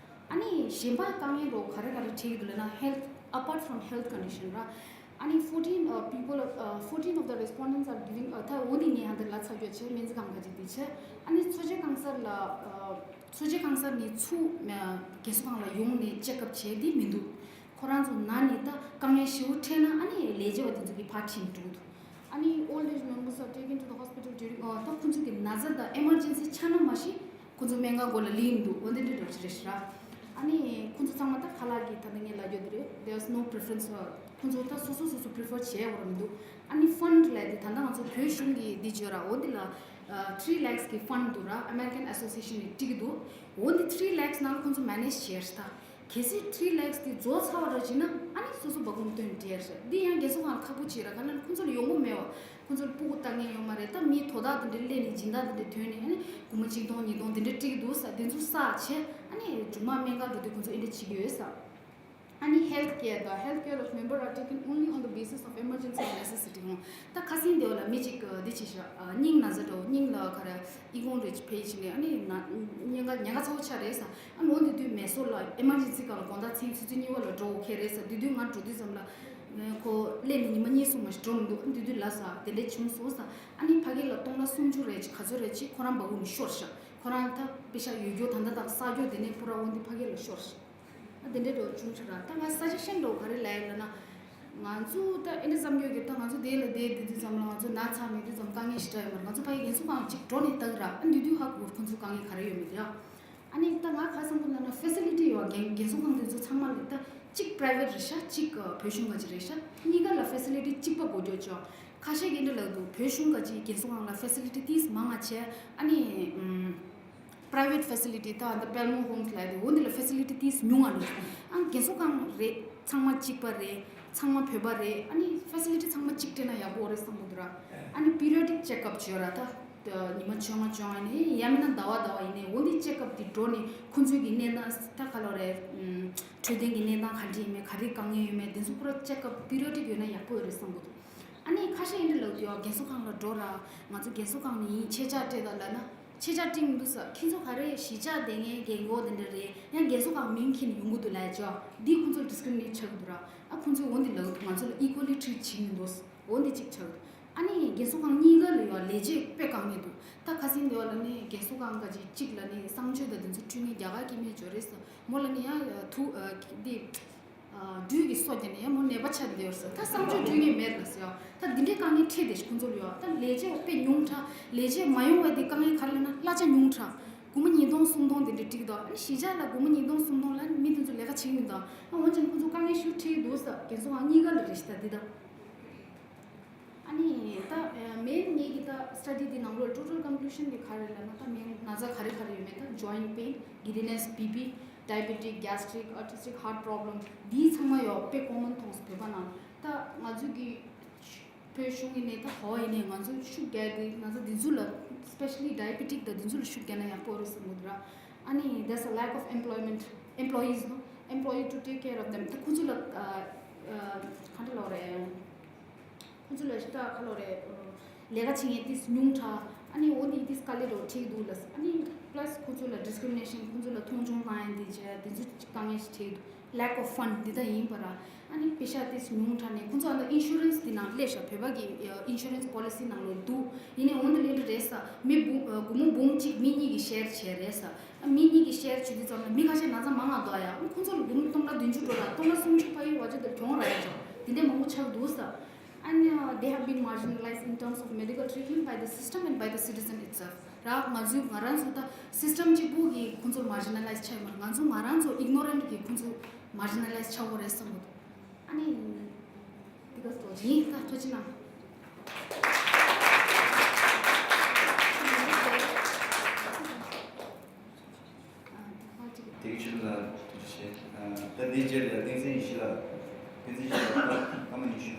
ཨ་ནི་གཞན་པ་དཀའ་ངལ་འདྲ་བོ་ག་རེ་ག་རེ་འཕྲད་ཀྱི་འདུག་ལབ་ན། ཧེལ་ཐི། apart from health condition ར། ཨ་ནི་fourteen uh, people of uh, fourteen of the respondents are giving uh, ད་འོ་འདི་ངས་ཧ་འདིར་ལབ་ཚར་ཡོད་བྱས། སྨན་རྩིས་ཁང་ག་ཅིག་འདི་བྱས། ཨ་ནི་འཚོ་བྱེད་ཁང་གསར་ལ་ཨ་འཚོ་བྱེད་ཁང་གསར་ནས་ཚུར་ཨ་རྒན་གསོ་ཁང་ལ་ཡོང་ནས་ཅེག་ཨབ་བྱས་འདི་མི་འདུག་ཁོ་རང་ཚོ་ན་ནས་ད་དཀའ་ངལ་ཞེ་པོ་འཕྲད་ན་ཨ་ནི་ལས་བྱེད་པ་དེ་ཚོ་གིས་ཕར་ཁྲིད་འགྲོ་གི་འདུག་ཨ་ནི་old age members are taken to the hospital during ཨ་ད་ཁོ་ཚོ་གི་ན་ཚ་དང་ཨེ་མར་ཇེན་སི་ཆགས་ན་མ་གཞི་ཁོ་ཚོ་སྨན་ཁང་སྒོ་ལ་ལུས་ཡིན་འདུག་འོ་འདི་འདྲ་འདྲ་ཅིག་རེད་ཤག་ཨ་ནི་ཁོ་ཚོ་ཚང་མ་ད་ཁ་ལག་གི་ད་ལྟ་ངས་ལབ་རྒྱུ་འདི་རེད། There's no preference ཨ་ཁོ་ཚོ་ད་སོ་སོ་སོ་སོ་པི་རི་ཕར་བྱས་ཡོད་ར་མི་འདུག་ཨ་ནི་ཕན་ཌི་ལབ་དེ་ད་ལྟ་ང་ཚོ་བོད་གཞུང་གི་འདི་བརྗོད་ར། འོ་འདི་ལ་ཨ་three lakhs གི་ཕན་ཌི་འདུག་ར། American Association ནས་སྤྲད་ཀྱི་འདུག་འོ་འདི་three lakhs ནང་ཁོ་ཚོ་མེ་ནེཇ་བྱས་ཤག་ད། གལ་སྲིད་three lakhs དེ་རྫོགས་ཚར་བ་འདྲ་བྱས་ན་ཨ་ནི་སོ་སོ་སྦ་ཁུམ་བཏོན་བྲལ་ཟེར། འདི་ཡང་རྒན་གསོ་ཁང་ལ་ཁག་པོ་བྱེད་ར། ག་ན་ཁོ་ཚོ་ལ་ཡོང་སྒོ་མེད་བ། ཁོ་ཚོ་ལ་ཕྲུ་གུ་ལྟ་མཁན་ཡོད་མ་རེད། ད་མི་དོ་བདག་དེ་འདྲ་སླེབས་ནས་སྦྱིན་བདག་དེ་འདྲ་ཐོན་ནས་ཨ་ནི་སྒོར་མོ་གཅིག་སྟོང་ཉིས་སྟོང་དེ་འདྲ་སྤྲད་ཀྱི་འདུག་ས། དེ་ཚོ་བསགས་བྱས་ཨ་ནི་མཇུག་མ་སྨན་ཁང་འགྲོ་དུས་ཁོ་ཚོ་ཨེ་འདྲ་བྱེད་ཀྱི་ཡོད་ས། ཨ་ནི་ཧེལ་ཐི་ཀེར་དང་། health care of member are taken only on the basis of emergency necessity ཧོ། ད་ཁ་སང་དེ་བ་ལ་མི་གཅིག་གི་འདི་བྱས་ཤག་ཨ་སྙིང་ན་ཚ་འདྲ་བོ། སྙིང་ལ་ག་རེ་ཨི་ཁུང་རེ་ཅིག་ཕེ་ཡི་ཆི་ནས་ཨ་ནི་ན་ཉེན་ཁ་ཉེན་ཁ་ཚ་བོ་ཆགས་རེད་ས། ཨ་ནི་འོ་འདི་དུས་མེ་སོར་ལ་ཨེ་མར་ཇེན་སི་སྒང་ལ་དགོང་དག་མཚན་ཆུ་ཚོད་གཉིས་པ་ལ་འགྲོ་དགོས་ཁེལ་རེད་ས། དེ་དུས་ང་འགྲོ་དུས་ཙམ་ལ་ཁོ་སླེབས་ནས་ཉི་མ་གཉིས་གསུམ་མ་ཞིག་འགྲོ་མི་འདུག་ཨ་ནི་དེ་དུས་ལ་ས་དེ་འདྲས་བྱུང་སོང་ས། ཨ་ནི་ཕ་གི་ལ་སྟོང་ཕྲག་སུམ་ཅུ་རེ་ཅིག་ག་ཚོད་རེ་ཅིག་ཁོ་རང་འབའ་འུ་ནས་ཤོར་ཤག་ཁོ་རང་ད་པེ་ཤག་ཡོད་རྒྱུ་ད་ལྟ་དང་བསགས་རྒྱུ་དེ་ནས་པུ་ར་འོ་འདི་ཕ་གི་ལ་ཤོར་ཤག་ཨ་དེ་འདྲས་འདྲ་བོ་བྱུང་ཤག་ར། ད་ང་ས་ཆ་ཤེས་འདྲ་བོ་ག་རེ་ལབ་ཡིན་ལབ་ན། ང་ཚོ་ད་ཨེ་འདྲ་བསམ་རྒྱུ་གི་ད་ང་ཚོ་དེ་ལ་བསྡད་བསྡད་དུས་ཙམ་ལ་ང་ཚོ་ན་ཚ་མེད་དུས་ཙམ་དཀའ་ངལ་ཞེ་དྲག་ཡོད་མ་རེད། ང་ཚོ་ཕ་གི་རྒན་གསོ་ཁང་གཅིག་འགྲོ་ནས་ལྟ་གི་ར། ཨ་འདི་དུས་ཧ་གོ་ཁོང་ཚོ་དཀའ་ངལ་ག་རེ་ཡོད་མེད་དེ་ཡ། ཨ་ནི་ད་ང་ཁ་སང་གོ་ན་ན་ཕེ་སི་ལི་ཊི་ཡོད་རྒན་རྒན་གསོ་ཁང་དེ་ཚོ་ཚང་མ་ལ་ད་གཅིག་པ་རའི་ཝེ་ཊི་རེད་ཤག་གཅིག་བོད་གཞུང་ག་ཅིག་རེད་ཤག་གཉིས་ཀ་ལ་ཕེ་སི་ལི་ཊི་གཅིག་པ་དགོས་རྒྱུ་ཅོ། ཁ་ཤས་ཀྱིས་འདི་ལབ་འདུག་བོད་གཞུང་ག་ཅིག་རྒན་གསོ་ཁང་ལ་ཕེ་སི་ལི་ཊི་ཏིས་མང་ང་བྱས། ཨ་ནི་ཨམ་པ་རའི་ཝེ་ཊི་ཕེ་སི་ལི་ཊི་ད་ད་པེལ་མོ་ཧོམ་སི་ལབ་དེ་འོ་འདི་ལ་ཕེ་སི་ལི་ཊི་ཏིས་ཉུང་ང་འདུག་ཨ་རྒན་གསོ་ཁང་རེད། ཚང་མ་གཅིག་པ་རེད། ཚང་མ་བོད་པ་རེད། ཨ་ནི་ཕེ་སི་ལི་ཊི་ཚང་མ་གཅིག་སྤྲད་ན་ཡག་པོ་རེད་བསམ་གི་འདུག་ར། ཨ་ནི་པི་རི་ཡོ་ཌིག་ཅེག་ཨབ་བྱོས་ར། ད་ཉི་མ་བཅོ་ལྔ་བཅོ་ལྔ་ནས་ཡང་མིན་ན་ཟླ་བ་ཟླ་བ་ཡིན་ནའི་འོ་འདི་ཅེག་ཨབ་དེ་འགྲོ་ནས་ཁོང་ཚོའི་གི་གནས་སྟངས་ད་ག་ལོ་རེད། འཕྲོད་བསྟེན་གྱི་གནས་སྟངས་ག་འདྲ་ཡིན་མེད། ག་རེ་དཀའ་ངལ་ཡོད་མེད་དེ་ཚོ་པུ་ར་ཅེག་ཨབ་པི་རི་ཡོ་ཌིག་ཡོད་ན་ཡག་པོ་ཡོད་རེད་བསམ་གི་འདུག་ཨ་ནི་ཁ་ཤས་ཡིན་འདྲ་ལབ་དུས་ཨ་རྒན་གསོ་ཁང་ལ་འགྲོ་ར། ང་ཚོ་རྒན་གསོ་ཁང་ནས་ཡིན་ཆེད་བཅར་སྤྲད་དང་ལབ་ན་ཆེད་བཅར་སྤྲད་མི་འདུག་ས། ཁྱེད་ཚོ་ག་རེ་གཞིས་ཆགས་དེ་ངའི་རྒན་གོག་དེ་འདྲ་རེད། ཡང་རྒན་གསོ་ཁང་མིང་འཁྱེར་ནས་ཡོང་གི་འདུག་ལབ་ཅོ། འདིས་ཁོང་ཚོར་ཌི་སི་ཀི་རི་མི་ནེཊ་ཆགས་ཀྱི་འདུག་ར། ཨ་ཁོང་ཚོས་འོ་འདི་ལབ་ཀྱི་འདུག་ང་ཚོ་ལ་ཨི་ཀོ་ལི་ཊི་རིཊ་བྱེད་མི་འདུག་འོ་འདི་གཅིག་ཆགས་ཀྱི་འདུག་ཨ་ནི་རྒན་གསོ་ཁང་གཉིས་ཀ་ལ་ཡང་ལས་བྱེད་དཔེ་དཀའ་ངལ་འདུག་ད་ཁ་སང་དེ་བ་ལ་ནི་རྒན་གསོ་ཁང་ག་ཅིག་གཅིག་ལ་ནི་གསང་སྤྱོད་དང་དེ་ཚོ་འཁྲུལ་མཁན་རྒྱ་གར་གྱི་མི་ཅིག་ཡོད་རེད་ཟེར། མོ་ལ་ནི་ཡང་ཐུག་འདི་སྦྲུལ་གྱིས་སོ་བརྒྱབ་ནས་ཡང་མོ་ནད་པ་ཆགས་བསྡད་ཡོད་ཟེར། ད་གསང་སྤྱོད་འཁྲུལ་མཁན་མེད་ལ་ཟེར་ཡ། ད་འདི་འདྲའི་དཀའ་ངལ་འཕྲད་བསྡད་ཤག་ཁོང་ཚོ་ལ་ཡང་། ད་ལས་བྱེད་དཔེ་ཉུང་དྲགས། ལས་བྱེད་མ་ཡོང་བའི་དེ་དཀའ་ངལ་ག་རེ་ལབ་ན་གླ་ཆ་ཉུང་དྲགས། སྒོར་མོ་ཉིས་སྟོང་སུམ་སྟོང་དེ་འདྲ་སྤྲད་ཀྱི་འདུག་ཨ་ནི་གཞིས་ཆགས་ལ་སྒོར་མོ་ཉིས་སྟོང་སུམ་སྟོང་ལ་མི་དེ་ཚོ་ལས་ཀ་བྱེད་ཀྱི་མི་འདུག་ཨ། འོན་ཀྱང་ཁོང་ཚོ་དཀའ་ངལ་ཤུགས་འཕྲད་ཀྱི་འདུག་ཟེར། རྒན་གསོ་ཁང་གཉིས་ཀ་ལ་རེད་ཤག་ད་འདི་ད། ཨ་ནི་ད་main ངེད་ཀྱི་ད་study འདི་ནང་ལོགས་total conclusion འདི་ག་རེ་ལབ་ན། ད་main ན་ཚ་ག་རེ་ག་རེ་ཡོད་མེད། ད་joint pain, giddiness, B P, diabetic, gastric, arthritic, heart problem འདི་ཚང་མ་ཡོད། དཔེ་common མཐོང་སོང་བོད་པ་ནང་། ད་ང་ཚོ་གི་བོད་གཞུང་ཡིན་ནའི་ད་ཧོ་ཡིན་ནའི་ང་ཚོ་ཤུགས་རྒྱག་གི། ན་ཚ་འདི་ཚོ་ལ་especially diabetic དང་འདི་ཚོ་ལ་ཤུགས་རྒྱག་ན་ཡག་པོ་རེད་བསམ་གྱི་འདུག་ར། ཨ་ནི་there's a lack of employment, employees, no employee to take care of them. ད་ཁོ་ཚོ་ལ་ཨ་ཨ་ག་འདྲ་ལབ་རེད། ཁོང་ཚོ་ལ་ཞིག་ད་ག་ལོ་རེད། ལས་ཀ་བྱེད་མཁན་ཏིས་ཉུང་དྲགས། ཨ་ནི་འོ་འདི་ཏིས་དཀའ་ལས་རོ་ཁྲིད་འདུག་ལ། ཨ་ནི་plus ཁོང་ཚོ་ལ་discrimination ཁོང་ཚོ་ལ་མཐོང་ཆུང་བཏང་ཡ་འདི་བྱས་འདི་ཚོ་དཀའ་ངལ་ཞིག་ཁྲིད་འདུག lack of fund འདི་ད་ཡིན་པ་ར། ཨ་ནི་པེ་ཤ་ཏིས་ཉུང་དྲགས་ནས་ཁོང་ཚོ་ཨ་ད་insurance འདི་ནང་སླེབས་ཤག་བོད་པ་གི་insurance policy ནང་ལོ་འདུག་ཡིན་ནའི་འོ་འདི་ལེན་འདྲ་རེད་ས། མི་སྒོར་མོ་འབུམ་གཅིག་མི་གཉིས་ཀྱི་share བྱས་རེད་ས། མི་གཉིས་ཀྱི་share བྱེད་དུས་ཙམ་ལ་མི་ཁ་ཤས་ན་ཚ་མང་ང་འདུག་ཡ། ཁོང་ཚོ་ལ་སྒོར་མོ་སྟོང་ཕྲག་བདུན་ཅུ་འགྲོ་ལ་སྟོང་ཕྲག་སུམ་ཅུ་ཕ་ཡི་བ་ཅོ་དེར་གྱོང་རག་ཡ་ཅོ་དེ་འདྲས་མང་པོ་ཆགས་འདུག་ས། And uh, they have been marginalized in terms of medical treatment by the system and by the citizen itself. ར་ང་ཚོའི་ང་རང་ཚོ་ད་system གཅིག་པུ་གིས་ཁོང་ཚོ་marginalize ཆགས་ཡོད་མ་རེད། ང་ཚོ་ང་རང་ཚོ་ignorant གིས་ཁོང་ཚོ་marginalize ཆགས་ཡོད་རེད་བསམ་གྱི་འདུག་ཨ་ནི་འདི་ག་ཚོ་ཡིན་ད་ཐུགས་རྗེ་གནང་། དེའི་ཕྱིར་ལ་ཐུགས་རྗེ་ཆེ། ད་འདིའི་རྗེས་ལ་བསྟན་འཛིན་ཡེ་ཤེས་ལགས། བསྟན་འཛིན་ཡེ་ཤེས་ལགས་སྐར་མ་ཉི་ཤུ།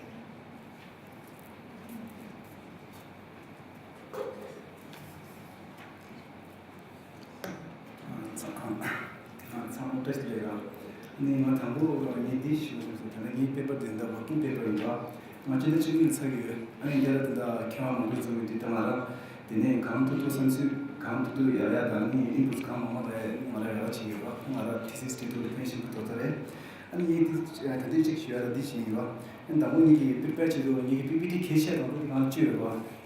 ཚང་མ་བཀྲ་ཤིས་བདེ་ལེགས། ཨ་ནི་ང་དང་པོ་ངས་འདི་ཞུ་དགོས་སོང་། ད་ནི་ངའི་paper འདི་ད་working paper ཡིན་པ། ང་སྤྱི་ཟླ་བཅུ་གཉིས་ཚར་གྱི་ཡོད། ཨ་ནི་འདི་ལ་ད་ལྟ་མཁས་དབང་མང་པོས་འཛོམས་ཡོད་དུས་ད་ང་རང་དེ་ནས་གང་ཐུབ་ཐུབ་བསམ་ཚུལ་གང་ཐུབ་ཐུབ་ཡར་ཡར་དང་ཨ་ནི་inputs གང་མང་མང་ད་ང་རང་ཡར་བ་བྱེད་ཀྱི་ཡོད་པ། ང་རང་thesis བྲིས་འདུག་ཕན་ཞིག་ཏུ་དོ་ཚར་རེད། ཨ་ནི་ངས་འདི་ད་ལྟ་གཅིག་ཞུ་ཡ་ད་འདི་ཞིག་ཡིན་པ། ཨ་ནི་དང་པོ་ངེད་ཀྱི་prepare བྱེད་དུས་ངེད་ཀྱི་པི་པི་ཊི་གལ་ཆེ་དང་པོ་དེ་ང་བཅོས་ཡོད་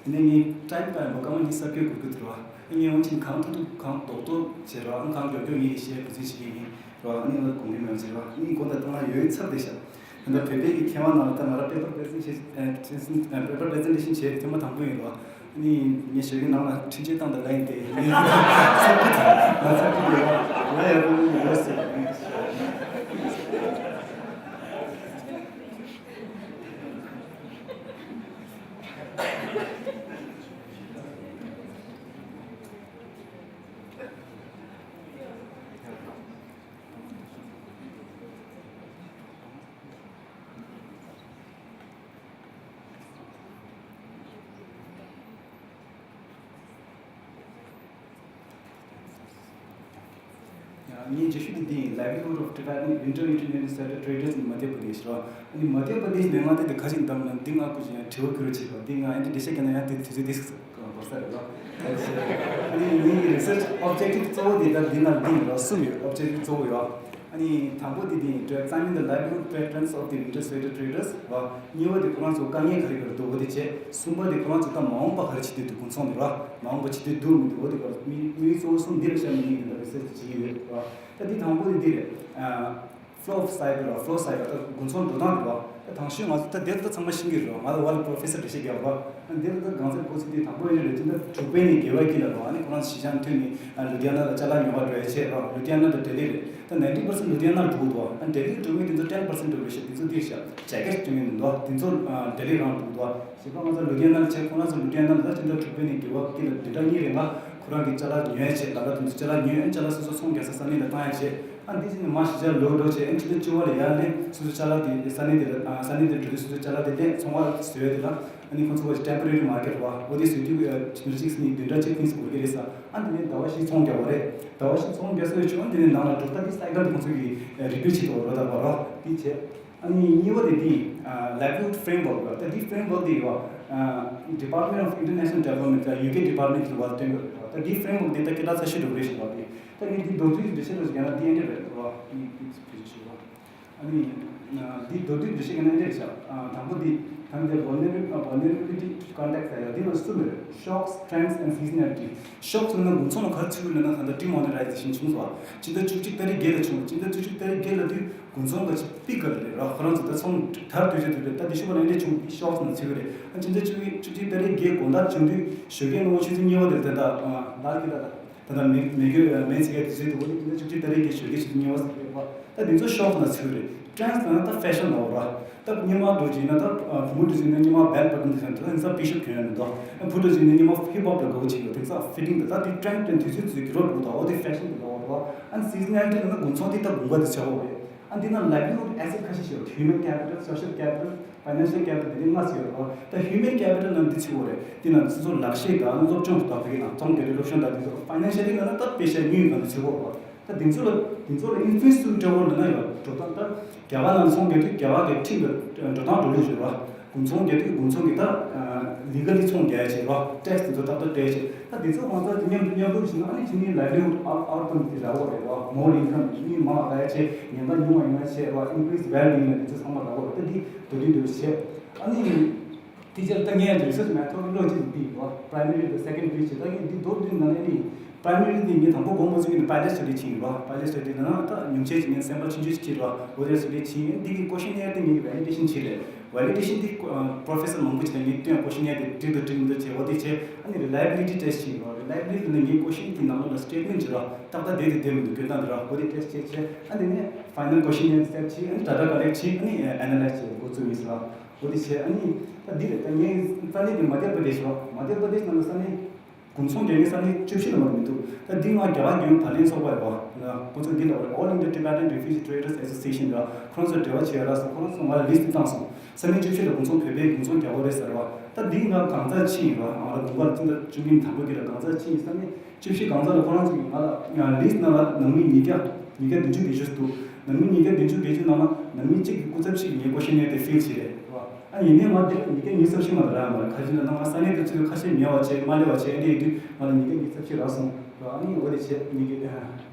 པ། དེ་ནས་ངས་time time པ་སྐར་མ་ཉི་ཤུ་རྩ་བརྒྱད་འགོར་གྱི་འདུག་ར། ངས་འོན་ཀྱང་གང་ཐུབ་ཐུབ་གང་རྡོག་རྡོག་བྱས་ར། ཨང་གང་མགྱོགས་མགྱོགས་ངས་ཀྱིས་བཤད་ག་ཚོད་བྱེད་ཀྱི་ཡིན་ར། ཨ་ནི་ང་དགོངས་འགལ་མེད་པ་བྱས་ར། ཨ་ནི་དགོངས་དག་གཏོང་ཡ་ཡོད་ཚར་བསྡད་ཤག་ད་ལྟ་བོད་པའི་གི་མཁས་དབང་ནང་ལ་ད་ང་རང་paper presentation བྱས་paper presentation བྱས་ཐེངས་མ་དང་པོ་ཡིན་ར། ཨ་ནི་ངས་ཞོགས་ཀས་ནང་ལ་འཕྲིན་བཅོལ་བཏང་དང་ལབ་ཡིན་ཏེ། ངས་ཚར་གི་ང་ཚར་གི་ཡོད་ར། ང་ཡག་པོ་ཡོད་ཟེར། ཡང་ངའི་རྗེས་ཤུལ་དེ་འདི་ཡིན། Livelihood of Tibetan Winter Internet Sweater Traders in Madhya Pradesh ར། ཨ་ནི་མ་དྷྱ་པ་དེཤ་ནས་ང་དེ་དེ་ཁ་ཤས་འདམ་ན་འདི་ང་ཁུ་ཅན་དྲི་བ་ཁུར་བྱེད་པ་འདི་ང་ཨ་ནི་འགྲེལ་བཤད་རྒྱག་ན་ཡང་དེ་དུས་ཚོད་དེ་འགོར་ས་རེད་ར། ཨ་ནི་ངའི་research objective གཙོ་བོ་དེ་ད་འདི་ན་འདི་ཡིན་ར། གསུམ་ཡོད། Objective གཙོ་བོ་ཡོད། ཨ་ནི་དང་པོ་དེ་དེ་ཡིན། To examine the livelihood patterns of the winter sweater traders ར། གཉིས་པ་དེ་ཁོ་རང་ཚོ་དཀའ་ངལ་ག་རེ་ག་རེ་འདུག་འོ་དེ་བྱས། གསུམ་པ་དེ་ཁོ་རང་ཚོ་ད་མ་འོངས་པ་ག་རེ་བྱེད་འདོད་འདུག་དགུན་ཚོང་དེ་ར། མ་འོངས་པ་བྱེད་འདོད་འདུག་མི་འདུག་འོ་དེ་ག་རེ་དམིགས་དམིགས་ཡུལ་གཙོ་བོ་གསུམ་འདི་ལ་བཤད་ནས་ངས་འདི་འདྲ་research བྱེད་ཀྱི་ཡོད་ར། ད་འདི་དང་པོ་དེ་འདི་རེད། ཨ། flow of cycle ར། flow cycle ད་དགུན་ཚོང་འགྲོ་སྟངས་རེད་བ། ད་དང་ཤོས་ང་ཚོ་ད་དེ་ད་ཚང་མ་ཤེས་ཀྱི་རེད་བ། ང་ཚོ་བ་ལ་professor འགྲེལ་བཤད་རྒྱག་བ། ཨ་འདི་ལ་ད་གང་ཟེར་གོ་ཚིག་དེ་དང་པོ་ཡིན་རེད། དེ་ད་དྲུག་པའི་ནས་བརྒྱད་པ་དཀྱིལ་ལ་རེད་བ། ཨ་ནི་ཁོ་རང་གཞིས་ཆགས་མཐུད་ནས་ཨ་ལུ་དྷི་ཡ་ན་ལ་ཅ་ལག་ཉོ་བ་འགྲོ་ཡ་ཆེད་ར། ལུ་དྷི་ཡ་ན་དང་ལྡི་ལི་རེད། ད་ninety percent ལུ་དྷི་ཡ་ན་འགྲོ་གི་འདུག་ཨ་ལྡི་ལི་འགྲོ་མཁན་དེ་ཚོ་ten percent འགྲོ་རེད་ཤག་དེ་ཚོ་འདིར་ཤག་ཇེ་ཀེ་ཊི་འགྲོ་མཁན་འདུག་དེ་ཚོ་ཨ་ལྡི་ལི་རང་འགྲོ་གི་འདུག་ཞེས་པ་ང་ཚོ་ལུ་དྷི་ཡ་ན་ལ་ཆེད་ཁོ་རང་ཚོ་ལུ་དྷི་ཡ་ན་ལ་ད་ཅི་འདྲ་དྲུག་པའི་ནས་བརྒྱད་པ་དཀྱིལ་ལ་བདུན་ཕྲག་གཉིས་རིང་ལ་ཁོ་རང་གི་ཅ་ལག་ཉོ་ཡ་ཆེད་ལ་ལ་དེ་ཚོ་ཅ་ལག་ཉོས། ཨ་ཅ་ལག་སོ་སོ་ཚོང་རྒྱག་ས་ས་གནས་ལ་བཏང་ཡ་ཆེད། ཨ་འདི་ཕྱིན་ནས་མ་གཞིས་ཆགས་ལོག་འགྲོ་བྱས། ཨ་ཕྱི་ཟླ་བཅུ་པ་ལ་ཡར་ནས་སོ་སོའི་ཅ་ལག་དེ་ས་གནས་དེ་ལ་ཨ་ས་གནས་དེར་འགྲོ་དུས་སོ་སོའི་ཅ་ལག་དེ་ལེན་ཚོང་པ་བཟོས་དེ་ལ། ཨ་ནི་ཁོང་ཚོ་གི་temporary market རེད་བ། འོ་དེ་བཟོས་དུས་ཨ་ཕྱི་ཟླ་གཅིག་ནས་བདུན་ཕྲག་གཅིག་ཕིན་སུ་འགོར་གི་རེད་ས། ཨ་འདི་ནས་ཟླ་བ་བཞི་ཚོང་རྒྱག་པ་རེད། ཟླ་བ་བཞི་ཚོང་རྒྱག་ས་ཡོད་ཆོག་ཨ་འདི་ནས་ནང་ལ་འགྲོ་ད་དེ་cycle དེ་ཁོང་ཚོ་གི་ཨ་repeat བྱེད་དུ་འགྲོ་ད་པ་རེད་བ། དེ་བྱས། ཨ་ནི་གཉིས་པ་དེ་འདི་ཨ་livelihood framework རེད་བ། ད་འདི་framework དེ་ཡོད་བ། ཨ་Department of International Development ད་ཡུ་ཀེ་department གི་བར་སྟོན་གི་རེད་བ། ད་འདི་framework དེ་ད་སྐད་གྲགས་ཚ་ཤོས་འགྲོ་གི་རེད་ཞེས་པ་དེ། ད་ངས་འདི་མདོར་བསྡུས་ཀྱི་འགྲེལ་བཤད་འདྲ་ཞིག་རྒྱག་ན་འདི་ཨེ་འདྲ་རེད་བ། འདི་འདི་བེད་སྤྱོད་བྱེད་བ། ཨ་ནི་ འདི་མདོར་བསྡུས་འགྲེལ་བཤད་ཀྱི་ནང་འདི་རེད་ཤག་དང་པོ་འདི་ད་འདི་vulnerability context ཡ་འདི་ནང་གསུམ་རེད། Shocks, trends and seasonality. Shocks ནི་དགུན་ཚོང་ལ་ག་རེ་ཚུད་ཡོད་ལབ་ན་ད་ལྟ་demonetization བྱུང་སོང་། སྤྱི་ཟླ་བཅུ་གཅིག་ཏ་རིག་བརྒྱད་ལ་བྱུང་། སྤྱི་ཟླ་བཅུ་གཅིག་ཏ་རིག་བརྒྱད་ལ་དུས་དགུན་ཚོང་གི་peak རེད་ར། ཁོ་རང་ཚོ་ད་ཚོང་དར་དུས་ཚོད་དུས་རེད། ད་འདི་ཤུ་པ་ལ་འདི་བྱུང་། འདི་shocks ནང་ཚུད་ཀྱི་རེད། ཨ་སྤྱི་ཟླ་བཅུ་བཅུ་གཅིག་ཏ་རིག་བརྒྱད་དགོང་དག་བྱུང་དུས་ཞོགས་ཀའི་སྔ་མོ་ཆུ་ཚོད་གཉིས་པ་དེར་ད་ལྟ་ལར་གྱི་ད་ད་ད་ལྟ་མེ་མེ་གོས་མེ་ཚིག་གི་དུས་ཚོད་དུ་བོད་ཀྱི་སྤྱི་ཟླ་བཅུ་གཅིག་ཏ་རིག་གི་ཞོགས་ཀའི་ཆུ་ཚོད་གཉིས་པ་ཟེར་གྱི་རེད་པ། ད་འདི་ཚོ་shocks ནང་ཚུད་རེད། Trends ནང་ད་fashion ནང་ར། ད་སྔོན་མ་འགྲོ་གྱིན་ན་ད་བུ་མོ་འགྲོ་གྱིན་ན་སྔོན་མ་bell bottom དེ་ཚོ་ད་ཧིན་ས་པི་ཤོབ་གྱོན་ཡོད་འདུག་བུ་འགྲོ་གྱིན་ན་སྔོན་མ་hip hop ལ་དགའ་བོ་བྱེད་ཡོད། དེ་ཚོ་fitting དེ་ད་དེ་trend དེ་དུས་ཚོད་དུས་ཀྱི་རོ་འགྲོ་དང་འོ་དེ་fashion དེ་ལ་འོ་ར། ཨ་seasonality ནང་ན་དགུན་ཚོང་དེ་ད་དགུན་ཁ་དེ་ཆགས་འོ་རེད། ཨ་འདི་ན་livelihood asset ཁ་ཤས་ཤིག་ཡོད། Human capital, social capital, financial capital དེ་ལྔ་ཟེར་ཡོད་རེད་བ། ད་human capital ནང་འདི་ཚུད་ཡོད་རེད། འདི་ནང་སོ་སོ་ལག་ཤེས་དང་སློབ་སྦྱོང་དང་བོད་ཀྱི་ནང་ཚོང་རྒྱག་རེས་སློབ་སྦྱོང་དང་འདི་ཚོ་financially ནང་ན་ད་པེ་ཤ་དངུལ་ནང་འདི་ཚུད་ཡོད་རེད་བ། ད་འདི་ཚོ་ལ་འདི་ཚོ་ལ་influence ཚུད་འདྲ་བོ་ལ་ན་ཡོད་འགྲོ་སྟངས། ད་རྒྱ་གར་ནང་ཚོང་རྒྱག་དུས་རྒྱ་གར་གྱི་ཁྲིམས་ལ་འགྲོ་སྟངས་འགྲོ་ལུགས་ཡོད་རེད་བ། དགུན་ཚོང་རྒྱག་དུས་དགུན་ཚོང་གི་ད་legally ཚོང་རྒྱག་ཡ་བྱེད་རེད་བ། tax དེ་ཚོ་ཏག་ཏག་སྤྲད་བྱེད། ད་འདི་ཚོ་གང་ཚ་དེ་མཉམ་དུ་མཉམ་རུབ་བྱས་ན་ཨ་ནི་ཁྱེད་ནི་livelihood out- outcome དེ་རག་གི་རེད་བ། More income ཁྱེད་ནི་མང་བ་རག་ཡ་བྱེད། ཉེན་ཁ་ཉུང་བ་ཡོང་ཡ་བྱེད་རེད་བ། Increase well-being ལ་འདི་ཚོ་ཚང་མ་རག་གི་རེད། ད་འདི་མདོར་བསྡུས་འདྲ་བོ་བྱེད། ཨ་ནི། Teacher ད་ངས་research method ལོ་གཅིག་འདི་ཡིན་པ། Primary དང་secondary བྱས། ད་ངས་འདི་མདོར་བསྡུས་ན་ནི་primary འདི་ངས་དང་པོ་དགོངས་པ་ཚོས་ཀྱི་ནི་pilot study བྱས་ཡིན་པ། Pilot study ལ་ན་ད་ཉུང་ཤས་ཅིག་ངས་sample ཆུང་ཆུང་ཞིག་བྱས་པ། འོ་དེ་study བྱས་ཡིན། འདི་གི་questionnaire དེ་ངས་validation བྱས་རེད། Validation འདི་professor མང་པོ་ཅིག་ལ་ངས་སྟོན། questionnaire དེ་འགྲིག་འདུག་འགྲིག་མི་འདུག་བྱས། འོ་དེ་བྱས། ཨ་ནི་reliability test བྱས་ཡིན་པ། Reliability ལ་ངས་question གི་ནང་ལོགས་ལ་statement བྱས་ར། ཏག་ཏག་བསྡད་དེ་བསྡད་མི་འདུག་སྐྱོན་སྟངས་འདི་ར། འོ་དེ་test བྱས་བྱས། ཨ་ནི་ནས་final questionnaire step བྱས། ཨ་ནི་data collect བྱས། ཨ་ནི་analyze བྱས་འགོ་བཙུགས་ཡིན་ཟེར་ར། འོ་དེ་བྱས། ཨ་ནི་ད་འདི་རེད། ད་ངའི་ས་གནས་དེ་མ་དྷྱ་པྲ་དེཤ་རེད། མ་དྷྱ་པྲ་དེཤ་ནང་ལ་ས་གནས་དགུན་ཚོང་རྒྱག་མཁན་ས་གནས་བཅུ་བཞི་ལ་མར་མི་འདུག་ད་འདི་ང་རྒྱ་གར་རྒྱལ་ཡོངས་བར་ལེན་ཚོགས་པ་རེད་བ། ཁོ་ཚོ་འདི་ལ་All India Tibetan Refugee Traders Association རེད། ཁོ་རང་ཚོ་འབྲེལ་བ་བྱས་ཡོད་ར་སོང་། ཁོ་རང་ཚོ་ང་ལ་list བཏང་སོང་། ས་གནས་བཅུ་བཞི་ལ་དགུན་ཚོང་བོད་པའི་དགུན་ཚོང་རྒྱག་གི་རེད་ཟེར་བ། ད་འདི་ང་གང་ཟག་ཕྱིན་ཡིན་ར། ང་ལ་དགུན་ཁར་ཙི་ད་བཅུ་གཉིས་དང་པོ་དེ་ལ་གང་ཟག་ཕྱིན་ཡིན། ས་གནས་བཅུ་བཞི་གང་ཟག་ལ་ཁོ་རང་ཚོ་གིས་ང་ལ་list ནང་ལ་ནང་མི་ཉིས་བརྒྱ་ཉིས་བརྒྱ་བདུན་ཅུ་བརྒྱད་ཅུ་འདུག་ནང་མི་ཉིས་བརྒྱ་བདུན་ཅུ་བརྒྱད་ཅུ་ནང་ལ་ནང་མི་གཅིག་གི་སྐུ་ཚབ་ཞིག་གིས་ངའི་questionnaire དེ་fill བྱས་རེད་བ། ཨ་ཡིན་ནའི་ང་འདིར་ཉིས་བརྒྱ་ཉི་ཤུ་རྩ་བཞི་མ་གཏོགས་རག་མ་རེད། ག་ཅི་ལབ་ན་ང་ས་གནས་དེ་ཚོའི་ཁ་ཤས་ཉེ་བ་བྱས་མ་ལེ་བ་བྱས། ཨ་འདྲ་ཡིན་དུས་ང་ལ་ཉིས་བརྒྱ་ཉི་ཤུ་རྩ་བཞི་རག་སོང་། ཨ་ནི་འོ་དེ་བྱས་ངེད་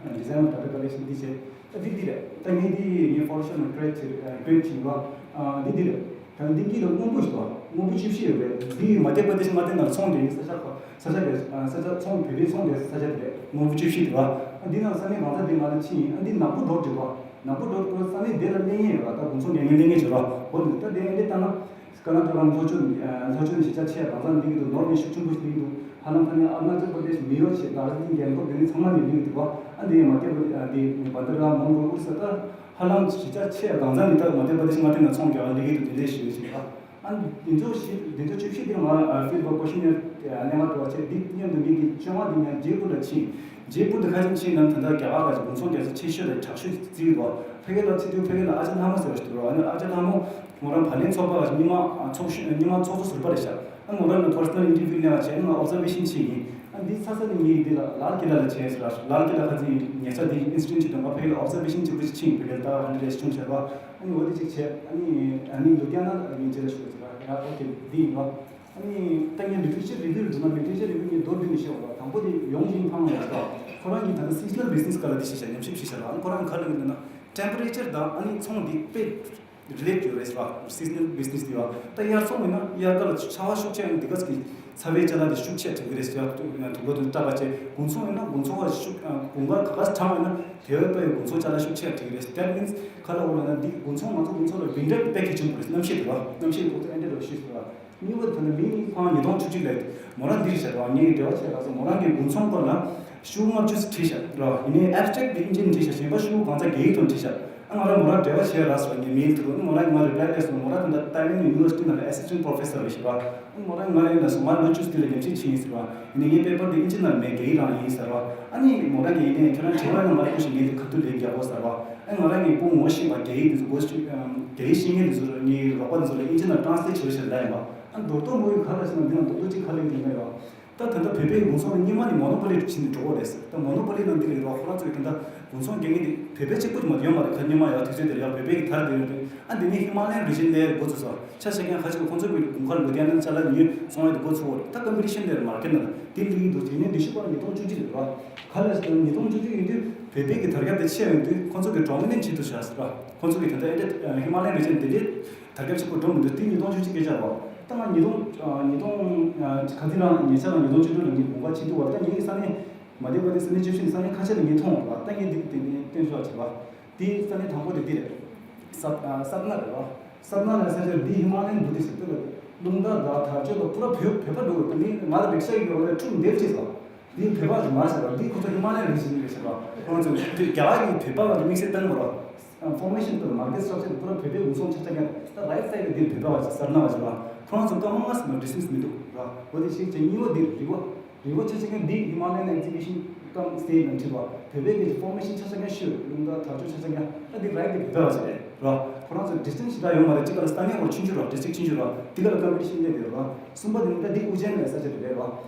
ཀྱི་design of data collection འདི་བྱས། ད་འདི་འདི་རེད། ད་ངས་འདི་ངའི་Photoshop ནང་create བྱས་རེད། create བྱས་པ། འདི་འདི་རེད། ད་འདི་དཀྱིལ་ལ་སྔོན་པོ་ཞིག་འདུག་སྔོན་པོ་བཅུ་བཞི་ཡོད་རེད། འདི་མ་དྷྱ་པྲ་དེཤ་མ་དྷྱ་ནང་ཚོང་རྒྱག་ས་ཆ་ཁོ་ས་ཆ་རེད། ས་ཆ་ཚོང་བོད་པའི་ཚོང་རྒྱག་ས་ཆ་དེ་རེད། སྔོན་པོ་བཅུ་བཞི་འདུག་འདི་ནང་ས་གནས་གང་ས་འདི་ང་ལ་ཕྱིན་ཡིན། འདི་ནག་པོ་འདོགས་འདུག་ནག་པོ་འདོགས་ས་གནས་དེ་ལ་གླེང་ངེས་ཡོད་ར། ད་དགུན་ཚོང་ཉལ་ངེས་གླེང་ངེས་བྱོས་ར། འོ་འདི་ད་དེ་འདི་ལྟ་ན། ཀར་ནཱ་ཊ་ཀ་ལྷོ་ཕྱོགས་ལྷོ་ཕྱོགས་ནས་གཞིས་ཆགས་ཆེ་གང་ཚང་སླེབས་ཀྱི་འདུག་ནོར་ནས་ཤུགས་ཆེན་པོ་ཞིག་སླེབས་ཀྱི་འདུག་ཧ་ལམ་ད་ནི་ཨ་རུ་ན་ཅལ་པྲ་དེཤ་མི་ཡོ་ཆེ་དར་ཇི་ལིང་གྷན་ཊོག་དེ་ནས་ཚང་མ་ནས་སླེབས་ཀྱི་འདུག་ཨ་འདི་ཡང་མ་དྷྱ་པྲ་དེཤ་འདི་བན་དྷ་ར་མོན་གྷོ་ཨོ་རི་ས་ད་ཧ་ལམ་གཞིས་ཆགས་ཆེ་གང་ཚང་ནས་ད་མ་དྷྱ་པྲ་དེཤ་མ་དྷྱ་ནང་ཚོང་རྒྱག་སླེབས་ཀྱི་འདུག་དེ་འདྲས་ཞུ་ཡོད་ཅིག་ཨ་འདི་ཚོ་ཞིབ་འདི་ཚོ་བཅུ་བཞི་དེ་ང་ཕིལ་བ་ཀོ་ཤི་ནེར་གནས་མ་ཐུབ་པ་བྱས། འདི་མཉམ་དུ་ངེད་ཀྱི་བཅོ་ལྔ་འདི་ཉག་ཇེ་པུར་ལ་ཕྱིན། ཇེ་པུར་དུ་ཁ་ཆེམས་ཕྱིན་ནམ་ད་ལྟ་རྒྱ་གར་ག་ཅིག་དགུན་ཚོང་རྒྱག་ས་ཆེ་ཤོས་དང་དྲག་ཤོས་བརྩི་གི་འདུག་ཕ་གི་ལ་ཕྱི་དུས་ཕ་གི་ལ་ཨ་ཅག་ལྷ་མོ་ཟེར་བ་ཞིག་འདུག་ཨ་ནི་ཨ་ཅག་ལྷ་མོ་ང་རང་བར་ལེན་ཚོགས་པ་ག་ཅིག་རྙིང་མ་ཚོགས་ཤོས་རྙིང་མ་ཚོགས་གཙོ་ཟུར་པ་རེད་ཤག་ཨ་ང་རང་ལ་personal interview གནང་བ་བྱས། ང་observation བྱས་ཡིན། ཨ་འདི་ཚ་ཚ་ནི་ངས་འདི་ལ་ལཱལ་ཀི་ལ་ལ་བྱས་ཟེར་བ། ལཱལ་ཀི་ལ་ཁ་ཚིག་ཉེ་ཆར་འདི་incident ཅིག་དང་ང་ཕ་གི་ལ་observation གཅིག་པུ་ཞིག་ཕྱིན། ཕ་གི་ལ་ད་ཧ་འདྲ་རེ་ཞིག་བྱུང་ཤག་པ། ཨ་ནི་འོ་དེ་གཅིག་བྱས། ཨ་ནི་ཨ་ནི་ལུ་དྷི་ཡ་ན་ལ་ངས་མཇལ་ཞུ་ཟེར་བ། ཡ་ཨོ་ཁེ་འདི་ཡིན་པ། ཨ་ནི་ད་ངས་literature review ལ་འགྲོ་ན། literature review ངས་མདོར་བསྡུས་ནས་བཤད་པ། དང་པོ་དེ་ཡོང་ཞིང་ཕང་ལ་ཡོད་ཁོ་རང་གིས་ད་ལྟ་seasonal business ག་ལ་དེ་ཞིག་བྱ་ཉམས་ཞིབ་བྱེད་བྱ་ལ། ཨ་ནི་ཁོ་རང་ག་ལ་ཡོད་ན་temperature དང་ཨ་ནི་ཚོང་འདི་དཔེ་relate ཡོད་རེད་ཟེར་བ། seasonal business དེ་བ་ད་དབྱར་ཚོང་ཡིན་ན་དབྱར་ཁ་ལ་ཆར་པ་ཤུགས་ཆེ་ཡང་འདི་ག་ཚོད་ཀྱི་ཚ་བའི་ཅ་ལག་དེ་ཤུགས་ཆེ་འགྲིག་གི་རེད་ཟེར་བ། དུག་ལོག་དེ་སྐྲག་པ་བྱས། དགུན་ཚོང་ཡིན་ན་དགུན་ཚོང་བ་ཤུགས་དགུན་ཁ་ག་ག་གྲང་ཡིན་ན་དེ་བས་དཔེ་དགུན་ཚོང་ཅ་ལག་ཤུགས་ཆེ་འགྲིག་གི་རེད། That means ག་ལ་འོ་ལ་ན་འདི་དགུན་ཚོང་ང་ཚོ་དགུན་ཚོང་ལ་winter དཔེ་གལ་ཆེན་པོ་རེད། གནམ་གཤིས་དེ་བ་གནམ་གཤིས་ཁོ་ཚོ་ཨེ་འདྲ་རེད་ཤུགས་ཟེར་བ། གཉིས་པ་དེ་ནི་མིང་ཕང་ཉིས་སྟོང་བཅུ་གཅིག་ལས་མོ་རང་འདི་རེད་ཤག་ར། ངའི་འབྲེལ་བ་བྱས་རག་སོང་། མོ་རང་གིས་དགུན་ཚོང་སྐོར་ལ་ཤུགས་ལྔ་བཅུ་ཙམ་བྲིས་ཤག་ར། ཡིན་ནའི་abstract དེ་ཨིན་ཇིའི་ནང་བྲིས་ཤག་གཞན་པ་ཤུགས་གང་ཚ་རྒྱ་ཡིག་ཐོག་བྲིས་ཤག་ཨ་ང་རང་མོ་རང་འབྲེལ་བ་བྱས་རག་སོང་། ངའི་mail ཐོག་ནི་མོ་རང་ང་reply སླེབས་སོང་། མོ་རང་ད་ལྟ་Taiwan University ནང་ལ་assistant professor རེད་ཤག་ར། ཨ་མོ་རང་ང་ལ་ཡིན་ན་སོང་། ང་ལོ་བཅུ་ཙམ་ལ་ཉམས་ཞིབ་བྱས་ཡིན་ཟེར་བ། ཡིན་ནའི་ངའི་paper དེ་ཨིན་ཇི་ནང་ལ་མེད། རྒྱ་ཡིག་རང་ཡིན་ཟེར་བ། ཨ་ནི་མོ་རང་གིས་ཡིན་ནའི་ཁྱོད་རང་དྲི་བ་ཡང་ང་ལ་ཁུངས་ཤིག་ངས་དེ་ཁ་ཐུག་ལན་རྒྱག་དགོས་ཟེར་བ། ཨ་ང་རང་གིས་ཕུང་ངོ་ཤེས་པ་རྒྱ་ཡིག་དེ་ཚོ་གོ་ཤེས་རྒྱ་ཡིག་ཤེས་མཁན་དེ་ཚོ་ངའི་རོགས་པ་དེ་ཚོ་ལ་ཨིན་ཇི་ནང་translate བྱེད་རོགས་བྱེད་ལབ་ཡིན་པ། ཨ་མདོར་དོན་དངོས་ཡོད་ག་ལ་ཞིག་ན་འདི་ནང་རྡོག་རྡོག་གཅིག་ག་ལ་ཡོད་ན་ཡོད། ད་ད་ལྟ་བོད་པའི་དགུན་ཚོང་ནི་སྔོན་མ་ནི་མོ་ནོ་པོ་ལི་ཕྱིན་ནས་འགྲོ་གི་རེད་ཟེར། ད་མོ་ནོ་པོ་ལི་ནང་འདི་ལ་ཡོད་རོགས་ཁོ་རང་ཚོས་ད་ལྟ་དགུན་ཚོང་རྒྱག་མཁན་དེ་བོད་པའི་གཅིག་པུ་ཅིག་མ་གཏོགས་ཡོད་མ་རེད། ཁ་སྔོན་མ་ཡང་དུས་ཚོད་དེར་ཡང་བོད་པའི་གི་དར་དེ་ཡོད་རེད། ཨ་འདི་ནི་ཧི་མ་ལ་ཡན་རི་ཇན་ལ་འགོ་ཚུགས་སོང་། ཆ་བཞག་མཁན་ཁ་ཅིག་ཁོང་ཚོ་གི་དགུན་ཁར་ལུ་དྷི་ཡ་ན་ཅ་ལག་ཉོས་ཚོང་ཡ་དེ་འགོ་ཚུགས་པ་རེད། ད་ཀམ་པི་ཊི་ཤན་དེར་མར་ཀེ་ཊི་ནང་དེ་འགྲིག་གི་འདུག་དེ་ནས་འདི་ཤུགས་པ་ཉིས་སྟོང་བཅུ་གཅིག་རེད་རོགས། ག་ལ་ཟེར་ན་ཉིས་སྟོང་བཅུ་གཅིག་ཡིན་དུས་བོད་པའི་གི་དར་ཁྱབ་དེ་ཆེ་ཡོང་དུས་ཁོང་ཚོ་གི་ཌོ་མི་ནེཊ་བྱེད་ཐུབ་ཤག་ཟེར་བ། ཁོང་ཚོ་གི་ད་ལྟ་ཨེ་འདྲ་ཧི་མ་ལ་ཡན་རི་ཇན་དེ་འདྲའི་དར་ཁྱབ་ཆེ་པོ་འགྲོ་མི་འདུག་དེ་ཉིས་སྟོང་བཅུ་གཅིག་སྐད་ཆ་རེད་བ། ད་ང་ཉིས་སྟོང་ཉིས་སྟོང་ག་ཚོད་རང་ཉེ་ཆར་རང་ཉིས་སྟོང་བཅུ་དྲུག་ལ་ངའི་དགུན་ཁ་ཕྱིན་དུས་བར་ད་ངའི་ས་གནས་མ་བདེ་བ་དེ་ས་གནས་ཅིབ་ཤིན་ས་གནས་ཁ་ཤས་ལ་ངས་མཐོང་བ་ད་ངས་འདི་དེ་ནས་སྟོན་ཆོག་བྱས་པ། དེའི་ས་གནས་དང་པོ་དེ་འདི་རེད། ས་ས་ཏ་ན་རེད་བ། ས་ཏ་ན་ལ་ས་ཆ་འདི་ཧི་མ་ལ་ཡན་བུ་དྷིསྟ་ཟེར་དུས་རླུང་རྟ་དང་དར་ལྕོག་དང་པུ་ར་བོད་བོད་པ་འགྲོ་དགོས་ད་ནི་ང་ལ་རིག་ཤ་ཡོད་པ་ལས་ཁྲུམ་འདེབས་བྱས་སོང་། འདི་བོད་པ་རེད་མ་ཟེར་བ་འདི་ཁོ་ཚོ་ཧི་མ་ལ་ཡན་རི་ཇན་རེད་ཟེར་བ། ཁོང་ཚོ་རྒྱ་གར་གྱི་བོད་པ་ལ་དམིགས་བསལ་བཏང་བ་རེད། ཕོར་མེ་ཤན་དང་མར་ཀེཊ་སི་ཊག་ཅར་དང་པུ་ར་བོད་པའི་དགུན་ཚོང་ཆ་ཆ་ཀྱང་ད་རའིཊ་སའིཌ་འདིར་བོད་པ་བ་ས་ཏ་ན་བ་ཟེར་བ། ཁོང་ཚོ་སྐར་མ་ལྔ་ཙམ་ལ་ཌི་སི་མི་སི་མི་འདུག་ར། འོ་དེ་ཞིག་བྱས་གཉིས་པ་འདིར་རི་བོ། རི་བོ་ཆ་ཆ་ཀྱང་འདི་ཧི་མ་ལ་ཡན་ཨེག་ཛི་བི་ཤན་ཀམ་སི་ཊེ་ནང་བྲིས་པ། བོད་པའི་གི་ཕོར་མེ་ཤན་ཆ་ཆ་ཀྱང་ཤོད་རླུང་རྟ་དར་ལྕོག་ཆ་ཆ་ཀྱང་ད་འདི་རའིཊ་འདི་བོད་པ་བ་ཟེར་རེད་ར། ཁོ་རང་ཚོ་ཌི་སི་ཊེན་སི་ཞེ་དྲག་ཡོད་མ་རེད། གཅིག་ག་ལ་ས་གནས་ཧོར་ཆུང་ཆུང་ར་ཌི་སི་ཊིག་ཆུང་ཆུང་ར་འདི་ག་ལ་ཀམ་པི་ཊི་ཤན་སླེབས་རེད་ར། གསུམ་པ་འདི་ནི་ད་འདི་ཨུ་ཇེན་ལ་ས་ཆ་དེ་རེད་ར།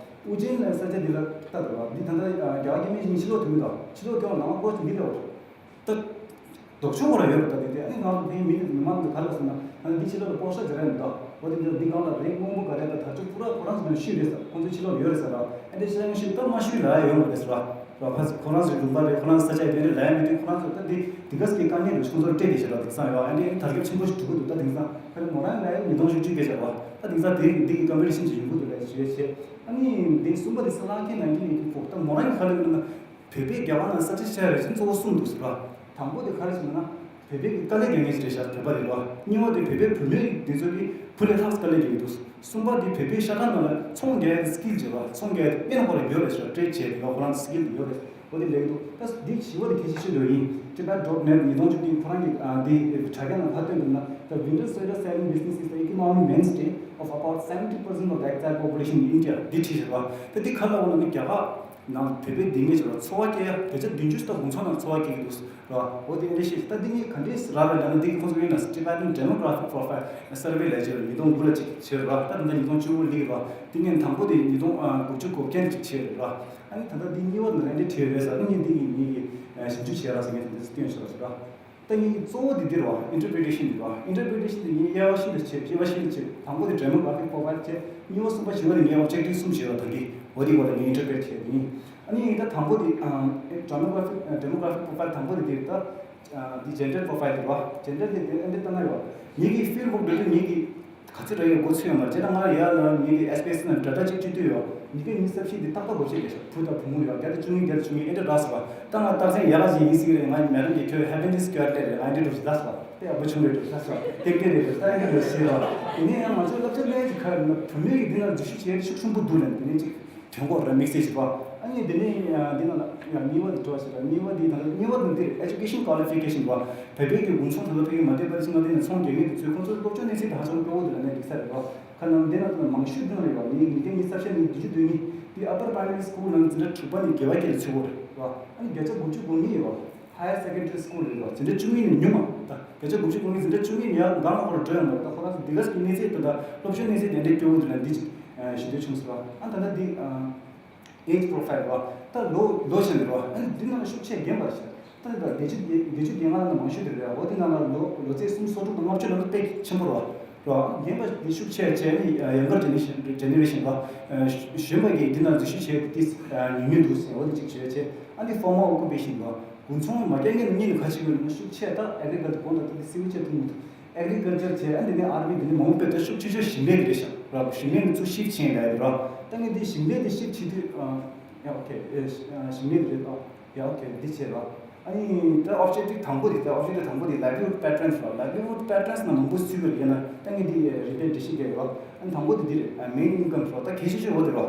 ཨུ་ཇེན་ལ་ས་ཆ་འདི་ལ་ལྟ་དགོས་ར། འདི་ད་ལྟ་རྒྱ་གར་གྱི་མི་ཞིག་ཕྱི་ལོགས་ཐོན་གི་འདུག་ཕྱི་ལོགས་ཐོན་ནང་སྐོར་ཅིག་འདི་ལས་འོར། ད། ལྡོག་ཕྱོགས་ཁོ་ར་ཡོད་རེད་ད་དེ་དེ་ཨ་ནི་ང་ཚོ་དེའི་མི་མི་མང་གི་ག་ལ་སོང་ན་ཨ་ནི་འདི་ཕྱི་ལོགས་ལ་པོ་ཤ་ཇ་ར་ཡིན་ད། འོ་དེ་འདི་འདི་གང་ལ་རེད་སྔོན་པོ་ག་རེ་ད་ད་ཆུ་ཁོ་ར་ཁོ་རང་ཚོ་ནང་ཤུལ་རེད་ས་ཁོང་ཚོ་ཕྱི་ལོགས་ལ་ཡོད་རེད་ས་ར། ཨ་འདི་ཕྱི་ལོགས་ཤུལ་ད་མ་ཤུལ་ལ་ཡོད་མ་རེད་ས་ར། ར་ཁ་ཁོ་རང་ཚོའི་ལུང་པ་རེད། ཁོ་རང་ས་ཆ་ཡོད་རེད་ལ་ཡ་མི་དུས་ཁོ་རང་ཚོ་ད་འདི་འདི་ག་སྐྱེ་དཀའ་ངལ་རེད། ཁོང་ཚོར་སྤྲད་དེ་ཤེས་ར་དེང་སང་ཡོད་ཨ་འདི་དར་ཁྱབ་ཆེན་པོ་ཞིག་འགྲོ་གི་འདུག་ད་དེང་སང་ཁ་རེ་མོ་རང་ལ་ཡ་ཉིས་སྟོང་བཅུ་གཅིག་སྐད་ཆ་ར། ད་དེང་སང་དེ་འདི་གི་ཀམ་པི་ཊི་ཤན་ཅིག་ཡོང་གི་འདུག་ལ་ཞེས་བྱས་ཨ་ནི་འདི་གསུམ་པ་དེ་ས་ལང་ཁའི་ནང་གི་ཡིན་གི་ཕོག་ད་མོ་རང་གི་ག་རེ་ཡོད་ན། བོད་པའི་རྒྱ་གར་ནང་ས་ཆ་ཆ་རེ་བཞིན་གཙོ་བོ་གསུམ་འདུག་ཟེར་བ། དང་པོ་དེ་ག་རེ་ཟེར་ན། བོད་པའི་དཀའ་ལས་རྒྱག་མཁན་ཞིག་རེད་ཤག་བོད་པ་རེད་བ། གཉིས་པ་དེ་བོད་པའི་བུད་མེད་འདི་ཚོ་གིས་ཕུ་ལས་ལྷག་དཀའ་ལས་རྒྱག་གི་འདུག་གསུམ་པ་དེ་བོད་པའི་ཤ་ཁྲག་ནང་ལ་ཚོང་རྒྱག་ཡ་དེ་སི་ཀིལ་བྱེད་བ་ཚོང་རྒྱག་ཡ་དེ་དཔེ་ན་ཁོ་རང་ཡོད་རེད་ཤག་ཊེ་རེ་ཌི་བྱས་དེ་བ་ཁོ་རང་དེ་སི་ཀིལ་དེ་ཡོད་རེད། འོ་དེ་ལེགས་འདུག་ད་འདི་བཞི་པ་དེ་གལ་ཆེ་ཤོས་དེ་ཡིན། Tibet dot net ཉིས་སྟོང་བཅུ་བདུན་ཁོ་རང་གི་ཨ་འདི་དྲ་རྒྱ་ནང་ཕར་བཏོན་འདུག་ན། The Winter Sweater Selling Business is the economic mainstay of about seventy percent of the exile population in India འདི་བྲིས་ཤག་བ། ད་འདི་ག་ལ་འོ་ན་ནི་རྒྱ་གར། ནང་བོད་པའི་སྡིངས་མི་ཚོ་ལ་འཚོ་བ་སྐྱེལ་ཡ་བོད་ཆ་བདུན་ཅུ་ལྟ་བུ་ཚོ་ནང་འཚོ་བ་སྐྱེལ་གྱི་འདུག་ར། འོ་དེ་འདྲ་ཤེས་ད་འདི་ངས་ག་འདྲས་ར་ར་ལབ་ན་འདི་གི་ཁོང་ཚོ་ཡིན་ན་Tibetan Demographic Profile Survey ལ་བྱས་པ་ཉིས་སྟོང་དགུ་ལ་ཅིག་བྱས་ར། ད་ད་ལྟ་ཉིས་སྟོང་བཅུ་དགུ་སླེབས་ར། འདི་ངས་དང་པོ་དེ་ཉིས་སྟོང་དགུ་བཅུ་གོ་བརྒྱད་ཅིག་བྱས་ར། ཨ་ནི་ད་ལྟ་འདི་གཉིས་པ་དེ་ལ་འདི་བྲིས་རེད་ཟེར་ད་ངས་འདི་ངས་ངས་ཀྱི་ཞིབ་འཇུག་བྱས་ར་ཟེར་ངས་དེ་འདྲ་སྟོན་ཤོག་ཟེར་ར། ད་ངས་གཙོ་བོ་དེ་འདིར་བ་interpretation དེ་བ་interpretation དེ་ངས་དབྱེ་བ་བཞི་ལ་ཕྱེ་དབྱེ་བ་བཞི་ལ་ཕྱེ་དང་པོ་དེ་demographic profile བྱས་གཉིས་པ་གསུམ་པ་བཞི་པ་དེ་ངས་objective གསུམ་བྱས་པ་ད་གི་འོ་དེ་བ་ལ་ངས་interpret བྱས་དེ་ཡིན། ཨ་ནི་ད་དང་པོ་དེ་demographic demographic profile དང་པོ་དེ་དེ་ད་དེ་gender profile དེ་བ་gender དེ་དེ་ཨ་འདི་ལྟ་ན་ཡོད་ངེད་ཀྱི་field work འགྲོ་དུས་ངེད་ཀྱི་ག་ཚོད་རེ་ཡོད་འགོ་ཚུགས་ཡོད་མ་རེད། ད་ང་ཡར་ལ་ངེད་ཀྱི་S P S ནང་data གཅིག་བཅུག་དུས་ཡོད། ཉི་ཤུ་རྩ་བཞི་འདི་ཏག་ཏག་སྒོ་ཕྱེ་རེད་ཤག་བུ་དང་བུ་མོ་ཡོད་བརྒྱ་དང་བཅུ་གཉིས་བརྒྱ་དང་བཅུ་གཉིས་ཨེ་འདྲ་རག་སོང་བ། ད་ང་རྟགས་མཚན་ཡག་ག་ཅིག་ཡིན་སྲིད་ཀྱི་རེད། ང་madam གྱིས་ཁྱོད་happiness square དེ་རེད། ང་ཨེ་འདྲ་འགྲོ་ཞིག་ལབ་སོང་བ། དེ་ཡག་པོ་བྱུང་རེད་འགྲོ་ལབ་སོང་བ། ཏེག་ཏེག་རེད་འགྲོ་ད་ཨེ་འདྲ་འགྲོ་ཞིག་རེད་བ། དེ་ནས་ཡང་ང་ཚོའི་བསླབ་བྱ་ལས་ཀྱི་ཁ་ན་བུད་མེད་ཀྱི་འདི་ན་འཛུལ་ཞུགས་བྱེད་ཡ་ཤུགས་ཆེན་པོ་འདུག་ལབ་དེ་ནས་ཅིག་དོན་གོ་ར་དམིགས་བསལ་ཞིག་ར། ཨ་ནི་དེ་ནས་འདི་ན་ལ་ཡང་གཉིས་པ་འདི་འགྲོ་ཞིག་ར། གཉིས་པ་འདི་ད་གཉིས་པ་འདི་འདི་རེད། Education qualification ར། བོད་པའི་གི་དགུན་ཚོང་ད་ལྟ་ཕ་གི་མ་བསྡད་པ་རེད་ཟེར་ང་འདི་ནས་ཚོང་རྒྱག་མཁན་དེ་ཚོས་ཁོང་ཚོའི་སློབ་སྦྱོང་གནས་ཚད་དེ་ཧ་ཅང་སྐྱོ་བོ་འདུག་ལབ་ནས་འགྲིག་ས་རེད་ར། ཁ་ནང་འདི་ན་ད་མང་ཤོས་འདི་ན་རེད་བ། ངས་ཉིས་སྟོང་ཉི་ཤུ་རྩ་བཞི་ནས་བདུན་ཅུ་དོན་གཉིས་འདི་upper primary school ནང་འཛིན་གྲྭ་དྲུག་པ་ནས་བརྒྱད་པ་བར་ལ་ཚུད་ཡོད་རེད་བ། ཨ་ནི་བརྒྱ་ཆ་དགུ་བཅུ་གོ་གཉིས་ཡོད་བ། Higher secondary school རེད་བ། འཛིན་གྲྭ་བཅུ་གཉིས་ནས་ཉུང་མ་ད་བརྒྱ་ཆ་དགུ་བཅུ་གོ་གཉིས་འཛིན་གྲྭ་བཅུ་གཉིས་ནས་ཡང་གང་ལ་ཁོ་ར་འགྲོ་ཡོང་མ་རེད། ད་ཁོ་རང་ཚོ་འདི་ག་ཟེར་གི་གནས་ཚད་དེ་འདྲ་སློབ་སྦྱོང་གནས་ཚད་དེ་འདྲའི་སྐྱོ་བོ་འདུག་ལབ་འདི་ཅིག་ཞུ་འདོད་བྱུང་སོང་བ། ཨ་ད་ལྟ་འདི་age profile རེད་བ། ད་ལོ་ལོ་ཆེན་རེད་བ། ཨ་ནི་འདི་ནང་ལ་ཤུགས་ཆེ་རྒན་པ་ཞིག་ད་ད་བདེ་སྐྱིད་བདེ་སྐྱིད་རྒན་ལགས་ནང་མང་ཤོས་དེ་རེད། འོ་དེ་ནང་ལ་ལོ་ལོ་ཚད་སུམ་ཅུ་སོ་དྲུག་དང་ལྔ་བཅུ་ལ་དཔེ་ཆེན་པོ་རེད་བ། རེད་བ། རྒན་པ་འདི་ཤུགས་ཆེ་ཆེ་ནི་younger generation generation རེད་བ། གཞོན་པ་གིས་འདི་ནང་འཛུལ་ཞུགས་བྱས་ཏེ་ཉུང་ཉུང་འདུག་ཟེར། འོ་དེ་གཅིག་བྱས་བྱས། ཨ་ནི་formal occupation རེད་བ། དགུན་ཚོང་མ་རྒྱག་མཁན་གཉིས་ནི་ག་ཞིག་ཡོད་ན་ཤུགས་ཆེ་ད་agriculture དགོངས་དག་ད་དེ་སི་ཝིལ་ཆེ་ཐུང་མི་འདུག Agriculture བྱས་ཨ་འདི་ནས་army འདི་ནས་མང་པོ་དཔེ་ད་ཤུགས་ཆེ་ཤོས་ཞིང་ལས་འདི་རེད་ཤག་ར། ཞིང་ལས་ནས་ཚུར་shift བྱས་ཡ་རེད་ར། ད་ངས་འདི་ཞིང་ལས་འདི་shift བྱེད་དུས་ཡ་okay ཞིང་ལས་འདི་རེད་ད། ཡ་okay འདི་བྱས་ར། ཨ་ནི་ད་objective དང་པོ་འདི་ད་objective དང་པོ་འདི་livelihood patterns ར། livelihood patterns ནང་མང་པོ་ཚུད་པ་རེད་ན་ད་ངས་འདི་རིགས་པས་འགྲེལ་བཤད་རྒྱག་ཡོད་ར། ཨ་ནི་དང་པོ་འདི་འདི་རེད། main income ར། ད་གལ་ཆེ་ཤོས་འོ་འདི་ར།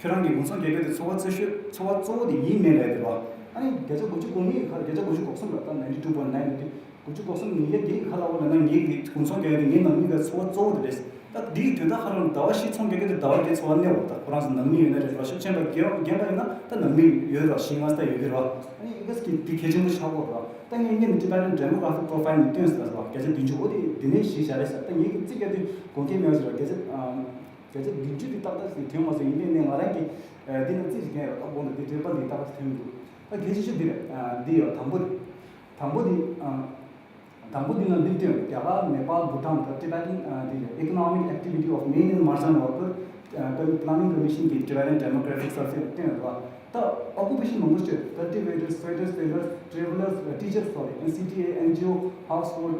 ཁྱོད་རང་གི་དགུན་ཚོང་རྒྱག་གི་འདི་འཚོ་བ་གཙོ་ཤོས་འཚོ་བ་གཙོ་བོ་འདི་ཡིན་མིན་ལབ་ཡ་འདི་ར། ཨ་ནི་བརྒྱ་ཆ་དགུ་བཅུ་གོ་གཉིས་ཁ་བརྒྱ་ཆ་དགུ་བཅུ་གོ་གསུམ་ར། ད་ninety two point nine འདི། དགུ་བཅུ་གོ་གསུམ་ཉིས་བརྒྱ་བརྒྱད་ཀྱི་ཁ་ལ་འོ་ལ་ན་ངེད་ཀྱི་དགུན་ཚོང་རྒྱག་ཡ་དེ་ངའི་ནང་མི་ལ་འཚོ་བ་གཙོ་བོ་དེ་རེད། ད་འདིའི་དོན་དག་ཁ་ལོ་ཟླ་བ་བཞི་ཚོང་རྒྱག་གི་དེ་ཟླ་བ་བརྒྱད་འཚོ་བ་གནས་འོ། ད་ཁོ་རང་ཚོ་ནང་མི་ཡོད་ན་རེད་ར། ཤུགས་ཆེན་པ་རྒན་རྒན་པ་ཡིན་ན་ད་ནང་མི་ཡོད་ར། ཤིང་ང་ས་ཡོད་ཀྱི་ར། ཨ་ནི་ཨི་ག་སི་གི་དེ་གལ་ཆེན་པོ་ཆགས་གོ་ར། ད་ངས་ངས་མི་ཅི་པ་ནི་demographic profile ནས་སྟོན་ཟེར་ལ་ཟེར་བ་བརྒྱ་ཆ་བདུན་ཅུ་འོ་དེ་དེ་ནས་གཞི་བཞག་རེད་ཟེར། ད་ངེད་ཀྱི་རྩིས་རྒྱག་དུས་དགོངས་འགལ་མེད་པ་ཟེར་བ་བརྒྱ་ཆ། བརྒྱ་ཆ་བདུན་ཅུ་དེ་ཏག་ཏག་ཞིག་ཐོན་མ་སོང་། ཡིན་ནའི་ནས་ང་རང་གིས་འདི་ན་རྩིས་ཤིག་རྒྱག་ཡོད། ཨ་དགོངས་དག་འདི་འགྲེལ་པ་འདི་ཏག་ཏག་ཞིག་ཐོན་མི་འདུག་ད་གལ་ཆེ་ཤོས་འདི་རེད། འདི་ཡོད། དང་པོ་དེ། དང་པོ་དེ། དང་པོ་འདི་ན་འདི་བཏོན། རྒྱ་གར་ནེ་པཱལ་བྷུ་ཊཱན་དང་ཊི་བེ་ཊན་འདི་རེད། Economic Activity of Men in Marginal Worker Planning Commission གི་Development Demographic Survey བཏོན་ཡོད་རེད་བ། ད་ཨོ་ཀུ་པེ་ཤན་མང་པོ་ཞིག་བཏོན། Cultivators, traders, sailors, travelers, teachers, sorry, N C T A, N G O, household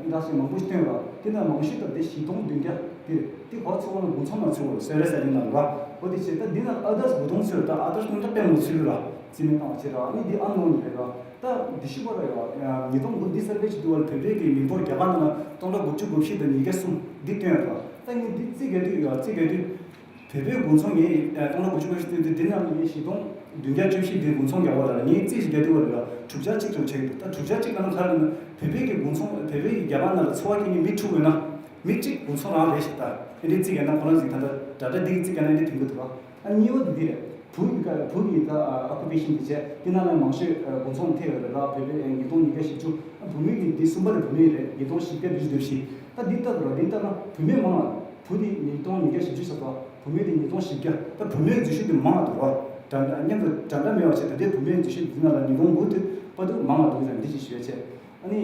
industry མང་པོ་ཞིག་བཏོན་ར། དེ་ནས་མང་ཤོས་དང་དེ་བཞི་སྟོང་བདུན་བརྒྱ་དེ་རེད། དེ་གོ་ཚོད་ལ་དགུ་ཚོང་ནང་ཚུད་པ་རེད། སོ་རེ་ས་ནི་ནང་ར། འོ་དེ་བྱས། ད་འདི་ནང་ཨ་དར་སི་དགུ་སྟོང་ཚུད་ར། ད་ཨ་དར་སི་ནང་ད་དཔེ་མང་ཚུད་ར། རྩིས་མེད་བཏང་བ་བྱས་ར། ཨ་ནི་འདི་ཨ་ནོན་རེད་ར། ད་འདི་ཤི་བ་ར་ཡོད། ཉིས་སྟོང་དགུ་འདི་སར་ཝེ་བྱེད་དུས་བར་བོད་པའི་གི་མི་འབོར་རྒྱ་གར་ནང་ལ་སྟོང་ཕྲག་དགུ་བཅུ་གོ་བཞི་དང་ཉིས་བརྒྱ་གསུམ་འདི་བཏོན་ར། ད་ངས་འདི་རྩིས་རྒྱག་དུས་ཡོད། རྩིས་རྒྱག་དུས། བོད་པའི་དགུན་ཚོང་ངས་སྟོང་ཕྲག་དགུ་བཅུ་གོ་བཞི་བཏོན་དུས། འདི་ནང་ནས་ངས་བཞི་སྟོང་བདུན་བརྒྱ་བཅུ་བཞི་འདི་དགུན་ཚོང་རྒྱག་པ་ལ་ངས་རྩིས་ཤིག་རྒྱག་དུས་བར་ལ་དྲུག་ཅུ་གཅིག་ཙམ་ཆགས་ཀྱི་འདུག་ད་དྲུག་ཅུ་གཅིག་ལ་ནི་ག་རེ་ལབ་ན། བོད་པའི་གི་དགུན་ཚོང་། བོད་པའི་གི་རྒྱ་གར་ནང་ལ་འཚོ་བ་སྐྱེལ་མཁན་མི་དྲུག་ཡོད་ན་མི་གཅིག་དགུན་ཚོང་རང་རེད་ཞེས། ད་ཨེ་འདྲའི་རྩིས་རྒྱག་ན་ཁོ་རང་ཚོས་ད་ལྟ་འདྲ་འདྲ་འདི་རྩིས་རྒྱག་ན་འདི་དེང་གི་འདུག་ག་ཨ་གཉིས་པ་འདི་རེད། བུ་ཡི་ག་བུ་ཡི་ད་ཨ་ཨོ་ཀུ་པེ་ཤན་འདི་བྱས། འདི་ནང་ལ་མང་ཤོས་དགུན་ཚོང་ཐེ་ཡོད་རེད་ར། བོད་པའི་ཉིས་སྟོང་ཉིས་བརྒྱ་བཞི་བཅུ། བུད་མེད་ཀྱི་འདི་གསུམ་པ་དེ་བུད་མེད་རེད། ཉིས་སྟོང་བཞི་བརྒྱ་བདུན་ཅུ་དོན་བཞི། ད་འདི་ལྟ་བུ་ར། འདི་ལྟ་ན་བུད་མེད་མང་ང་། བུ་དེ་ཉིས་སྟོང་ཉིས་བརྒྱ་བཞི་བཅུ་ཙམ་ར། བུད་མེད་དེ་ཉིས་སྟོང་བཞི་བརྒྱ། ད་བུད་མེད་འཛུལ་ཞུགས་དེ་མང་ང་འདུག་ར། འདྲ་འདྲ་མཉམ་དུ་འདྲ་འདྲ་མེད་པ་བྱས། ད་ལྟའི་བུད་མེད་འཛུལ་ཞུགས་འདི་ནང་ལ་ཉིས་སྟོང་དགུ་དུས་བར་དུ་མང་ང་འདུག་ཟེར་འདི་ཅིག་ཞུ་ཡ་བྱས། ཨ་ནི།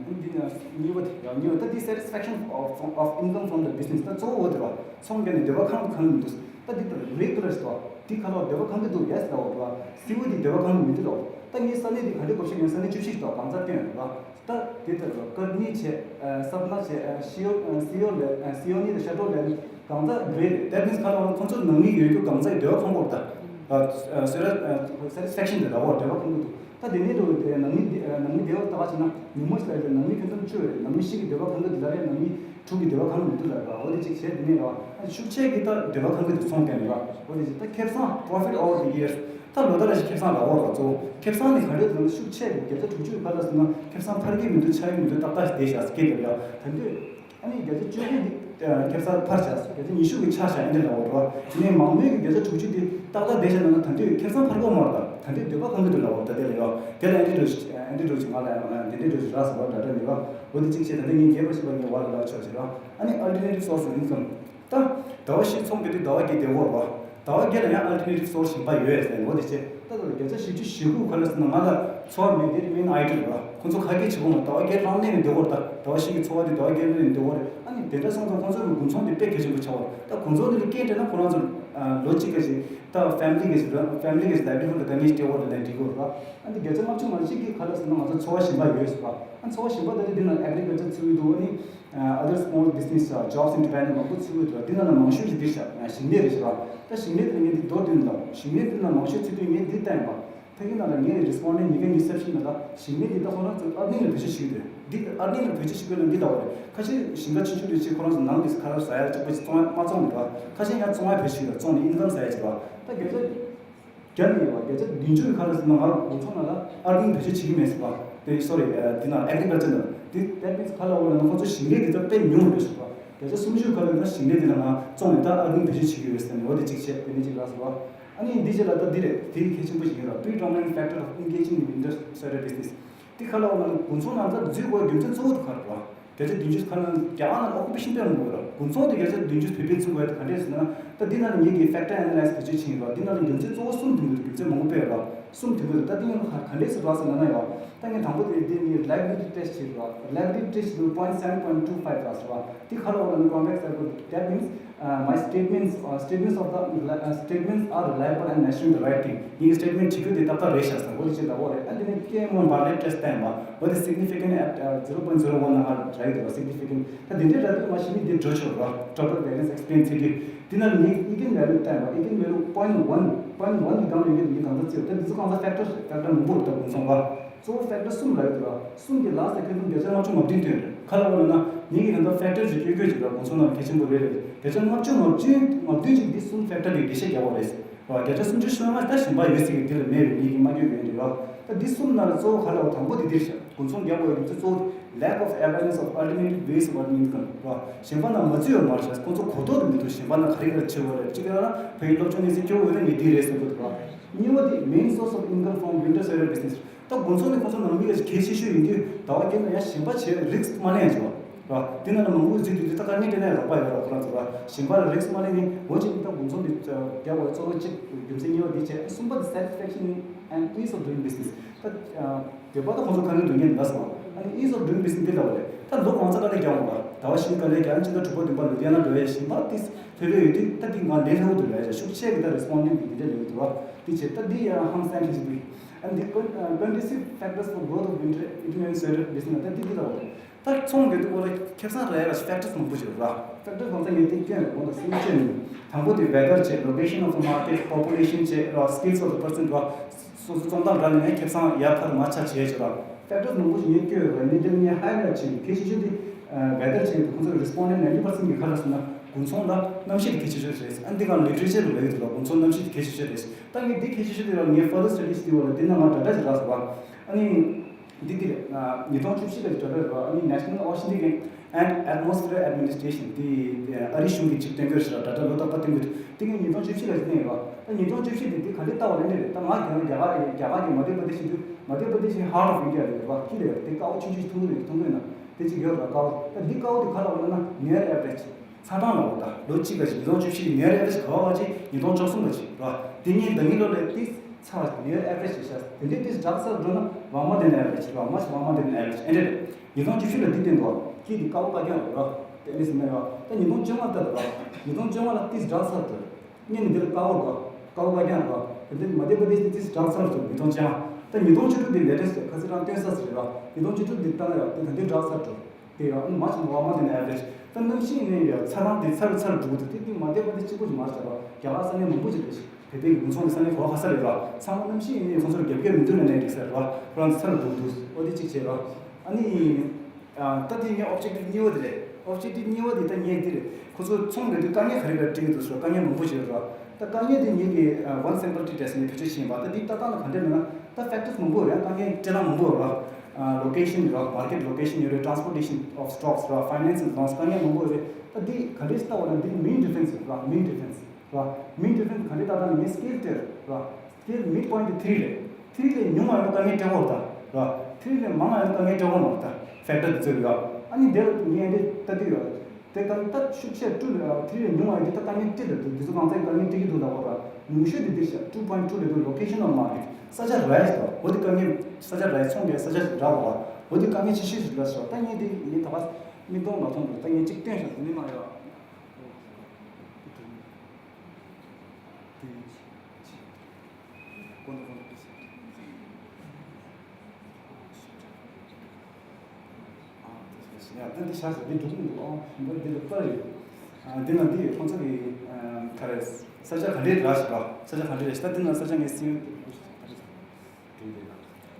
འདི་ནི་གཉིས་པ་དེ་ཡང་། གཉིས་པ་ད་འདི་satisfaction of of income from the business ད་གཙོ་བོ་དེ་ར། ཚོང་རྒྱག་ནས་འདོད་པ་ཁེངས་ཁེངས་མི་འདུག་ད་འདི་ལྟར་རེད་འདུག་ར་ཞེས་དང་། འདི་ཁ་ལོ་འདོད་པ་ཁེངས་ཀྱི་འདུག་ཡ་ཟེར་བ་ར། སི་ཝི་འདི་འདོད་པ་ཁེངས་ཀྱི་མི་འདུག་ལ། ད་ངའི་ས་གནས་འདི་ག་འདྲ་དགོས་ཤེས་ཡིན། ས་གནས་བཅུ་བཞི་ཞིག་དང་གང་ཚ་བཏོན་ར། ད་འདི་ལྟར་ར་ཀར་ནི་བྱས། ས་བ་ན་བྱས། ཤི་ཡོ་ཤི་ཡོ་ལེ་སི་ཡོ་ནི་དང་ཤ་ཏོ་ལེ་གང་ཚ་རེད། That means ཁ་ལོ་ཁོང་ཚོ་ནང་མི་ཡོད་རྒྱུ་གང་ཚ་འདོད་པ་ཁེངས་པོ་ད་ཟེར་ར། satisfaction དེ་ར་བ་འདོད་པ་ཁེངས་ཀྱི་འདུག་ད་དེ་ནས་འགྲོ་བའི་དེ་ནང་མི་དེ་ནང་མི་སྡེ་བ་ལྟ་བ་བྱས་ན་ཉུང་མ་ཞིག་ལ་རེད། ནང་མི་ཁྱོད་ཚོ་བཅུ་རེད། ནང་མི་བཞི་གི་འདོད་པ་ཁེངས་ཀྱི་འདུག་ལ་རེད། ནང་མི་དྲུག་གི་འདོད་པ་ཁེངས་མི་འདུག་ལ་རེད། འོ་དེ་གཅིག་བྱས། དེ་ནས་ཡོད་ཤུགས་ཆེ་གི་ད་འདོད་པ་ཁེངས་ཀྱི་འདུག་ཚོང་དེ་ནས་ཡོད། འོ་དེ་གཅིག་ད་ཁེ་བཟང་profit over the years ད་ལོ་ལྟར་ཞིག་ཁེ་བཟང་རག་འོ་ར། གཙོ་བོ་ཁེ་བཟང་ནི་ག་འདྲས་འདུག་ན་ཤུགས་ཆེ་གི་བརྒྱ་ཆ་དྲུག་ཅུ་གི་ཁ་ལ་སོང་ན་ཁེ་བཟང་འཕར་གྱི་མི་འདུག་ཆག་གི་མི་འདུག་ཏག་ཏག་ཞིག་བསྡད་བཞག་ཟེར་སྐད་རྒྱབ་ཡོད། ད་འདོད། ཨ་ནི་བརྒྱ་ཆ་བཅུ་དགུ་འདི་ཁེ་བཟང་འཕར་བྱས། བརྒྱ་ཆ་ཉི་ཤུ་གི་ཆག་བཞག་ཨེ་འདྲ་ལ་འོ་ར། དེ་ནས་མང་མོས་ཀྱི་བརྒྱ་ཆ་དྲུག་ཅུ་འདི་ཏག་ཏག་བསྡད་བཞག་ན་ན་ད་འདོད་ཁེ་བཟང་འཕར་གོ་མ་རེད། ད་ད་འདོད་འདོད་པ་ཁེངས་ཀྱི་འདུག་ལ་འོ། ད་དེ་ལ་ཡོད། དེ་ལ་ཨེ་འདྲ་འགྲོ་ཨེ་འདྲ་འགྲོ་ཞིག་ང་ལ་ཡང་དེ་འདྲ་འགྲོ་ཞིག་རག་ཟེར་བ་འདྲ་འདྲ་མི་ར། འོ་དེ་གཅིག་བྱས། ད་ལྟ་ངས་རྒྱས་པ་ཞིག་པ་ངས་བར་ལ་ལ་ཆོག་ཞིག་ར། ཨ་ནི་alternative source of income ད་ཟླ་བ་བཞི་ཚོང་རྒྱག་དུས་ཟླ་བ་བརྒྱད་བསྡད་ཡོད་ར། ཟླ་བ་བརྒྱད་ལ་ཡང་alternative source གཞན་པ་ཡོད་ཟེར་ནས། འོ་དེ་བྱས། ད་ལྟ་བརྒྱ་ཆ་བཞི་བཅུ་ཞེ་དགུ་ག་ལ་ཟེར་ན་ང་ལ་འཚོ་བ་མེད། དེ་remain idle ར། ཁོང་ཚོ་ག་གེ་བྱེད་ཀྱི་མ་རེད། ཟླ་བ་བརྒྱད་རང་གནས་ནས་སྡོད་ཀྱི་ཡོད་རེད། ད་ཟླ་བ་བཞི་གི་འཚོ་བ་དེ་ཟླ་བ་བརྒྱད་གནས་ནས་སྡོད་ཀྱི་ཡོད་རེད། ཨ་ནི་དེ་འདྲ་སོང་ཙང་ཁོང་ཚོ་གི་དགུན་ཚོང་དེ་དཔེ་གལ་ཆེན་པོ་ཆགས་པ་རེད། ད་དགུན་ཚོང་དེ་ལ་རྐྱེན་སྤྲད་ན་ཁོ་རང་ཚོ་ལོ་གཅིག་གི་ཞིག་ར། family གི་ཞིག་livelihood ལ་damage སྤྲད་ཡོད་རེད་ལབ་འགྲིག་གི་རེད་པ། ཨ་ནི་བརྒྱ་ཆ་ལྔ་བཅུ་ང་གཅིག་གི་ག་ལ་ཟེར་ན་ང་ཚོ་འཚོ་བ་གཞན་པ་ཡོད་ཟེར་བ། ཨ་འཚོ་བ་གཞན་པ་ད་ལྟ་འདི་ན་agriculture ཚུད་ཀྱི་འདུག་ཨ་ནི་other small business jobs in Japan མང་པོ་ཚུད་ཀྱི་འདུག་འདི་ན་ལ་མང་ཤོས་ཀྱི་འདིར་བཞག་ཞིང་ལས་རེད་ཟེར་བ། ད་ཞིང་ལས་དེ་ལ་ངས་འདི་མདོར་བསྡུས་ནས་ལབ། ཞིང་ལས་འདི་ན་མང་ཤོས་ཚུད་དུས་ངས་འདི་བལྟས་པ། ཕ་གི་ནང་ལ་ངའི་respondent ཉིས་བརྒྱ་ཉི་ཤུ་རྩ་བཞི་ནང་ལ་ཞིང་ལས་འདི་ད་ཁོ་རང་ཚོ་earning ལ་བེད་སྤྱོད་བྱེད་ཀྱི་འདུག་འདི་earning ལ་བེད་སྤྱོད་བྱེད་དགོས་ན་འདི་ལབ་པ་རེད། ཁ་ཤས་ཞིང་ཁ་ཆུང་ཆུང་རེད་ཅེས་ཁོ་རང་ཚོ་ནང་གི་ཁ་ལག་ཟ་ཡ་གཅིག་པ་ཞིག་བཙོང་ཡ་མ་བཙོང་མི་འདུག་ཁ་ཤས་ཡང་བཙོང་ཡ་བེད་སྤྱོད་བྱེད་ཀྱི་འདུག་བཙོང་ནས་income ཟ་ཡ་བྱེད་པ། ད་བརྒྱ་ཆ་བརྒྱ་ནས་ཡོད་པ་བརྒྱ་ཆ་བདུན་ཅུ་གི་ཁ་ལ་ཟེར་ན་ང་དགུན་ཚོང་ནང་ལ་earning བེད་སྤྱོད་བྱེད་ཀྱི་མེད་ཟེར་བ། དེ་sorry དེ་ན་agriculture ནང་དེ་that means ཁ་ལ་འོ་ལ་ན་ཁོ་ཚོ་ཞིང་ལས་དེ་ཚོ་དཔེ་ཉུང་བ་རེད་ཟེར་བ། བརྒྱ་ཆ་སུམ་ཅུ་ཁ་ལ་ན་ཞིང་ལས་དེ་ལ་ང་བཙོང་ནས་ད་earning བེད་སྤྱོད་བྱེད་ཀྱི་ཡོད་ཟེར་ནས། འོ་དེ་གཅིག་བྱས། དེ་ནས་གཅིག་རག་ཟེར་བ། ཨ་ནི་འདི་རྗེས་ལ་ད་འདི་རེད། དེ་གལ་ཆེན་པོ་ཞིག་ཡིན་ར། predominant factor of engaging in winter solar business དེ་ཁ་ལ་འོ་ལ་ན་དགུན་ཚོང་ནང་ད་འཛུལ་དགོས་རྒྱུ་མཚན་གཙོ་བོ་དེ་ག་རེ་རེད་བ། བརྒྱ་ཆ་བདུན་ཅུ་ཁ་ནང་རྒྱ་གར་ནང་ལ་ཨོ་ཀུ་པེ་ཤན་དཔེ་མང་པོ་ཡོད་རེད། དགུན་ཚོང་དེ་བརྒྱ་ཆ་བདུན་ཅུ་བེད་སྤྱོད་བཙུགས་དགོས་དེ་ག་འདྲས་ཟེར་ན། ད་འདི་ནང་ལ་ངེད་ཀྱིས་factor analyze བེད་སྤྱོད་བྱས་ཡིན་རོགས། འདི་ནང་ལ་རྒྱུ་མཚན་གཙོ་བོ་གསུམ་ཐོན་གྱི་འདུག་རྒྱུ་མཚན་མང་པོ་དཔེ་ཡོད་རོགས། གསུམ་ཐོན་གྱི་འདུག་ད་འདི་ཡང་ག་འདྲས་ཟེར་རོགས་ཟེར་ན་ན་ཡོད། ད་ངས་དང་པོ་དེ་འདི་ངས་reliability test བྱས་རོགས། reliability test དེ་point seven point two five རོགས་ཟེར་རོགས། འདི་ཁ་ལ་འོ་ལ་ནི་contact cycle that means uh, my statements uh, statements of the uh, statements are reliable and mentioning the right thing. ངའི་statement བྱེད་རྒྱུ་དེ་ཏག་ཏག་རེད་ཤག་ཟེར། འོ་དེ་བྱས་ད་འོ་རེད། ཨ་འདི་ནས་ཀེ་མོ་བར་ལེབ་ཊེ་སི་བསྟན་པ། འོ་དེ་significant at uh, zero point zero one ནང་ལ་རག་གི་འདུག significant ད་དེ་འདྲའི་རག་དུས་མ་གཞི་ནི་འདི་འགྲོ་ཆོག་ར། total variance explain བྱེད་དུས་འདི་ནང་ལ་ངའི་eigen value བསྟན་པ། eigen value point one point one གི་སྒང་ལ་ཡོད་ཀྱི་འདི་གང་ཚ་བརྩིས་པ། ད་འདི་ཚོ་གང་ཚ་factor factor མང་པོ་རེད། ད་དགུན་ཚོང་པ་གཙོ་བོ་factor གསུམ་རག་གི་འདུག་ར། གསུམ་གྱི་ལག་ས་ཁྱོན་བསྡོམས་བརྒྱ་ཆ་ལྔ་བཅུ་ང་བདུན་ཐོན་རེད། ཁ་ལ་འོ་ལ་ན་ངེད་ཀྱི་ད་ལྟ་factor ཅིག་བཀོལ་དགོས་ཅིག་ར། དགུན་ཚོང་ནང་གལ་ཆེན་པོ་རེད་རེད། བརྒྱ་ཆ་ལྔ་བཅུ་ང་བདུན་ང་བདུན་ཅིག་འདི་གསུམ་factor གི་འགྲེལ་བཤད་རྒྱག་པ་རེད། བརྒྱ་ཆ་སུམ་ཅུ་སོ་ལྔ་ད་གཞན་པ་ཡོད་སྲིད་ཀྱི་འདི་ལ་མེད་པའི་ངེད་ཀྱི་མ་སྐྱོན་ཡོད་རེད་ར། ད་འདི་གསུམ་ནང་ལ་གཙོ་བོ་ག་ལ་འོ་དང་པོ་འདི་འདིར་བཞག་དགུན་ཚོང་རྒྱག་དགོས་ཡོད་འདི་གཙོ་བོ་lack of awareness of alternative ways of earning income ར། གཞན་པ་ནང་མ་ཚུད་ཡོད་མ་རེད་ཤག་ཁོང་ཚོ་གོ་རྟོགས་དེ་མི་འདུག་གཞན་པ་ནང་ག་རེ་ག་རེ་བྱེད་དགོས་རེད། གཅིག་ལ་ན་བོད་ཡིག་སློབ་སྦྱོང་གནས་ཚུལ་སྐྱོ་བོ་ཡོད་ན་ངས་འདི་རེད་ཟེར་དགོས་འདུག་ར། གཉིས་པ་དེ་main source of income from winter solar business ད་དགུན་ཚོང་ནི་ཁོང་ཚོ་ནང་མི་གལ་ཆེ་ཤོས་ཡིན་དུས་ཟླ་བ་བརྒྱད་ནང་ཡང་གཞན་པ་བྱེད་རིགས་མ་ལེན་བྱེད་པ། ར། དེ་ནང་ལ་མང་པོ་གཟིགས་དུས་དེ་ད་དཀའ་ངལ་འཕྲད་ནས་རོགས་པ་ཡོད་ར། ཁོ་རང་ཚོ་ར་ཞིང་པ་ལ་རིགས་མ་ལེན་ནས་འོ་ཅིག་ད་དགུན་ཚོང་འདི་རྒྱག་པའི་གཙོ་བོ་གཅིག་རྒྱུ་མཚན་གཉིས་པ་འདི་བྱས། གསུམ་པ་དེ་satisfaction and ease of doing business། ད་བོད་པ་ད་ཁོང་ཚོ་དཀའ་ངལ་འདུག་ཉེན་འདུག་སོང་། ཨ་ནི་ease of doing business འདི་ལ་བ་རེད། ད་ལོ་གང་ཚ་དཀའ་ལས་རྒྱག་འོང་ར། ཟླ་བ་བཞི་དཀའ་ལས་རྒྱག་ཨ་ནི་ཕྱི་ཟླ་དྲུག་པ་བདུན་པ་ལུ་དྷི་ཡ་ན་འགྲོ་ཡས་ཞིང་པ་དེ་ལྷོད་ལྷོད་ཡོད་དུས་ད་དེ་ང་ལས་སླ་བོ་འདུག་ལབ་ཡ་ཤུགས་ཆེ་གི་ད་respondent གི་འདི་འདྲ་ལས་ཡོད་འདུག་ར། དེ་བྱས་ད་འདི་ཡ་ཧང་སང་ཞིག་འདུག་ཨ་ནི་འདི་ཀོན་conducive factors for growth of inter- intermediate business ད་འདི་འདི་ལ་བ་རེད། ད་ཚོང་འདི་དུ་བ་རེད། ཁེ་བཟང་རག་ཡ་ལ་factors མང་པོ་ཞིག་ཡོད་ར། factors གང་ཚ་ངས་དེ་སྐྱོན་རེད། གོང་དུ་སེམས་ཅན་ནི་དང་པོ་དེ་weather བྱས། location of the market, population བྱས་ར། skills of the person ར། སོ་སོ་ཚོང་སྟངས་འདྲ་ནས་ཁེ་བཟང་ཡར་འཕར་མར་ཆག་བྱས་བྱས་ར། factors མང་པོ་ཞིག་ངས་སྐྱོན་ཡོད་ར། ངས་དེ་ངས་highlight བྱས་གལ་ཆེ་ཤོས་དེ་weather བྱས། ཁོང་ཚོ་respondent ninety percent གི་ག་རེ་ཟེར་ན་དགུན་ཚོང་ལ་གནམ་གཤིས་དེ་གལ་ཆེ་ཤོས་རེད། ཨ་ནི་འདི་ག་literature ལ་ཡོད་འདུག་ར། དགུན་ཚོང་གནམ་གཤིས་དེ་གལ་ཆེ་ཤོས་རེད། ད་ངས་འདི་གལ་ཆེ་ཤོས་དེ་ར་ངས further study བྱས་དུས་བ་ལ་དེ་ན་ང་data ཞིག་རག་སོང་བ། ཨ་ནི། འདི་འདི་རེད། ཉིས་སྟོང་བཅུ་བཞི་ལ་གྲ་སྒྲིག་རོགས། ཨ་ནི་National Oceanic and Atmospheric Administration དེ་ཨ་རིའི་གཞུང་གིས་ཅིག་སྟོན་གྱི་ཡོད་ཟེར་བ། གྲ་སྒྲིག་ལོ་ཏོག་པ་སྟོན་གྱི་འདུག་དེ་ངས་ཉིས་སྟོང་བཅུ་བཞི་ལ་ཅིག་བསྟན་ཡོད་པ། ད་ཉིས་སྟོང་བཅུ་བཞི་དེ་དེ་ག་འདྲ་ལྟ་བ་རེད། འདི་རེད། ད་ང་རྒྱ་རྒྱ་གར་རྒྱ་གར་གྱི་མ་དེ་པ་དེ་བྱེད་དུས་མ་དེ་པ་དེ་བྱེད་heart of India ལ་ཡོད་པ་ཅི་ལ་ཡོད། དེ་ཀ་བ་ཆུང་ཆུང་ཞིག་མཐོང་གི་ཡོད། མཐོང་གི་ཡོད་ན་དེ་ཅིག་ཡོད་ར། ཀ་བ་ད་འདི་ཀ་བ་དེ་ག་ལ་འོ་ན་near average ཚ་གྲང་ལ་འོ་ད་ལོ་གཅིག་ག་ཞིག་ཉིས་སྟོང་བཅུ་བཞི་གི་near average ག་བ་ཅིག་ཉིས་སྟོང་བཅུ་གསུམ་ག་ཞིག་ར། དེ་ངས་ད་ངའི་ལོ་ལས་ཏིས། ཚ་བ་near average ཞེས་བྱ། དེ་འདྲའི་དེ་འདྲ་ཚར་འགྲོ་ན་བར་མ་དེ་ནས་average ར། much བར་མ་དེ་ནས་average ཨེ་འདྲ་རེད། ཉིས་སྟོང་བཅུ་བཞི་ལ་འདི་བསྟན་འདུག་ཀི་དེ་ཀ་བོ་ཀ་རྐྱང་རེད་ར། དེ་འདྲ་ཟིན་ན་ཡོད། ད་ཉིས་སྟོང་བཅོ་ལྔ་ལྟར་ར། ཉིས་སྟོང་བཅོ་ལྔ་ལ་ཏིས་འདྲ་ཚར་འདུག་ངས་ནི་འདིར་ཀ་བོ་ར། ཀ་བོ་ཀ་རྐྱང་ར། དེ་འདྲ་མ་བདེ་པ་དེ་ཏིས་འདྲ་ཚར་འདུག་ཉིས་སྟོང་བཅོ་ལྔ། ད་ཉིས་སྟོང་བཅུ་དྲུག་འདི་latest རེད། ཁ་སང་རང་སྟོན་ས་ཟིག་རེད་ར། ཉིས་སྟོང་བཅུ་དྲུག་འདི་ལྟ་ན་ཡོད། དེ་ད་འདི་འདྲ་ཚར་འདུག་དེ་ཡང་མ་ཆེན་པོ་བ་མ་དེ་ནས་average ད་གནམ་གཤིས་ནས་ཡང་ཚ་གྲང་དེ་ཚ་རུ་ཚ་རུ་འགྲོ་གི་འདུག་དེ་དུས་མ་བདེ་པ་དེ་གཅིག་པོ་ཅིག་མ་རེད་བ། རྒྱ་གར་ས་གནས་མང་པོ་ཅིག་རེད། བོད་པའི་དགུན་ཚོང་གི་ས་གནས་གོ་ཁ་ས་རེད་བ། ཚང་མ་གནམ་གཤིས་ནས་ཁོང་ཚོར་རྒྱབ་སྐྱོར་མི་འདུག་ན་ནས་འགྲིག་ས་རེད་བ། ཁོ་རང་ཚ་རུ་འགྲོ་གི་འདུག་ཨོ་དེ་གཅིག་བྱས་ར། ཨ་ནི། ད་དེ་ངའི་objective གཉིས་པ་དེ་རེད། objective གཉིས་པ་དེ་ད་ངས་དེ་རེད། ཁོ་ཚོ་ཚོང་ལས་དུས་དཀའ་ངལ་ག་རེ་ག་རེ་འཕྲད་ཀྱི་འདུག་ཟེར་བ། དཀའ་ངལ་མང་པོ་ཞིག་ཡོད་རེད་བ། ད་དཀའ་ངལ་དེ་ངེད་ཀྱིས་one sample tea test ནས་བེད་སྤྱོད་བྱས་ཡིན་པ། ད་འདི་ལྟ་སྟངས་ལ་ག་འདྲ་མེད་ན་ད་factors མང་པོ་ཡོད་རེད། དཀའ་ངལ་འཕྲད་སྟངས་མང་པོ་ཡོད་རེད་བ། location རེད་བ། market location ཡོད་རེད། transportation of stocks རེད་བ། finance and loans དཀའ་ངལ་མང་པོ་ཡོད་རེད། ད་འདི་ག་འདྲས་ལྟ་བ་ན་འདི་mean difference རེད་བ། mean difference རེད་བ། mean difference ག་འདྲས་ལྟ་ད་ངས་scale སྟེར་རེད་བ། scale midpoint དེ་three རེད། three ལས་ཉུང་བ་ཡོད་ན་དཀའ་ངལ་འཕྲད་ཀྱི་ཡོད་རེད་ད། རེད་བ། three ལས་མང་བ་ཡོད་ན་དཀའ་ངལ་འཕྲད་ཀྱི་མ་རེད་ད། factor དེ་ཚོ་ཡོད། ཨ་ནི་འདིར་ངས་འདི་ལྟ་དུས་ཡོད། དེ་གང་ལྟར་ཤུགས་ཆེ་ཊུ་ལ་ཐི་རི་ཉུང་བ་ཡོད་དུས་ད་དཀའ་ངལ་ཏི་ལ་འདུག་འདི་ཚོ་གང་ཚད་དཀའ་ངལ་ཏི་གི་འདུག་ལ་འོ་ར། ཉུང་ཤོས་དེ་འདི་ཤ་two point two ལ་འདུག location of market ས་ཆ་རའི་ཟེར་བ་འོ་དེ་དཀའ་ངལ་ས་ཆ་རའི་ཚོང་རའི་ས་ཆ་ཞིག་ར་བ་འོ་དེ་དཀའ་ངལ་ཆེ་ཤོས་ཞིག་ར་ཟེར་བ། ད་ངས་དེ་ངས་ད་བར་མིག་མཐོང་ལག་མཐོང་འདུག་ད་ངས་གཅིག་སྟོན་ཤག་དེ་ནི་མ་ཡོད། དེ་ཡིན་ཅི། ཀོ་ནོ་ཀོ་ནོ་ཀི་སི། ཡ་ད་འདི་ཤ་ཟ་འདི་འགྲོ་གི་འདུག་ཨ་འདི་འདི་ལ་པར་ཡོད། ཨ་འདི་ན་འདི་ཁོང་ཚོ་གི་ཨ་ག་རེ་ས་ཆ་ག་འདྲས་ར་ཞིག་ར། ས་ཆ་ག་འདྲས་རེད་ད། འདི་ན་ས་ཆ་ངས་སིང་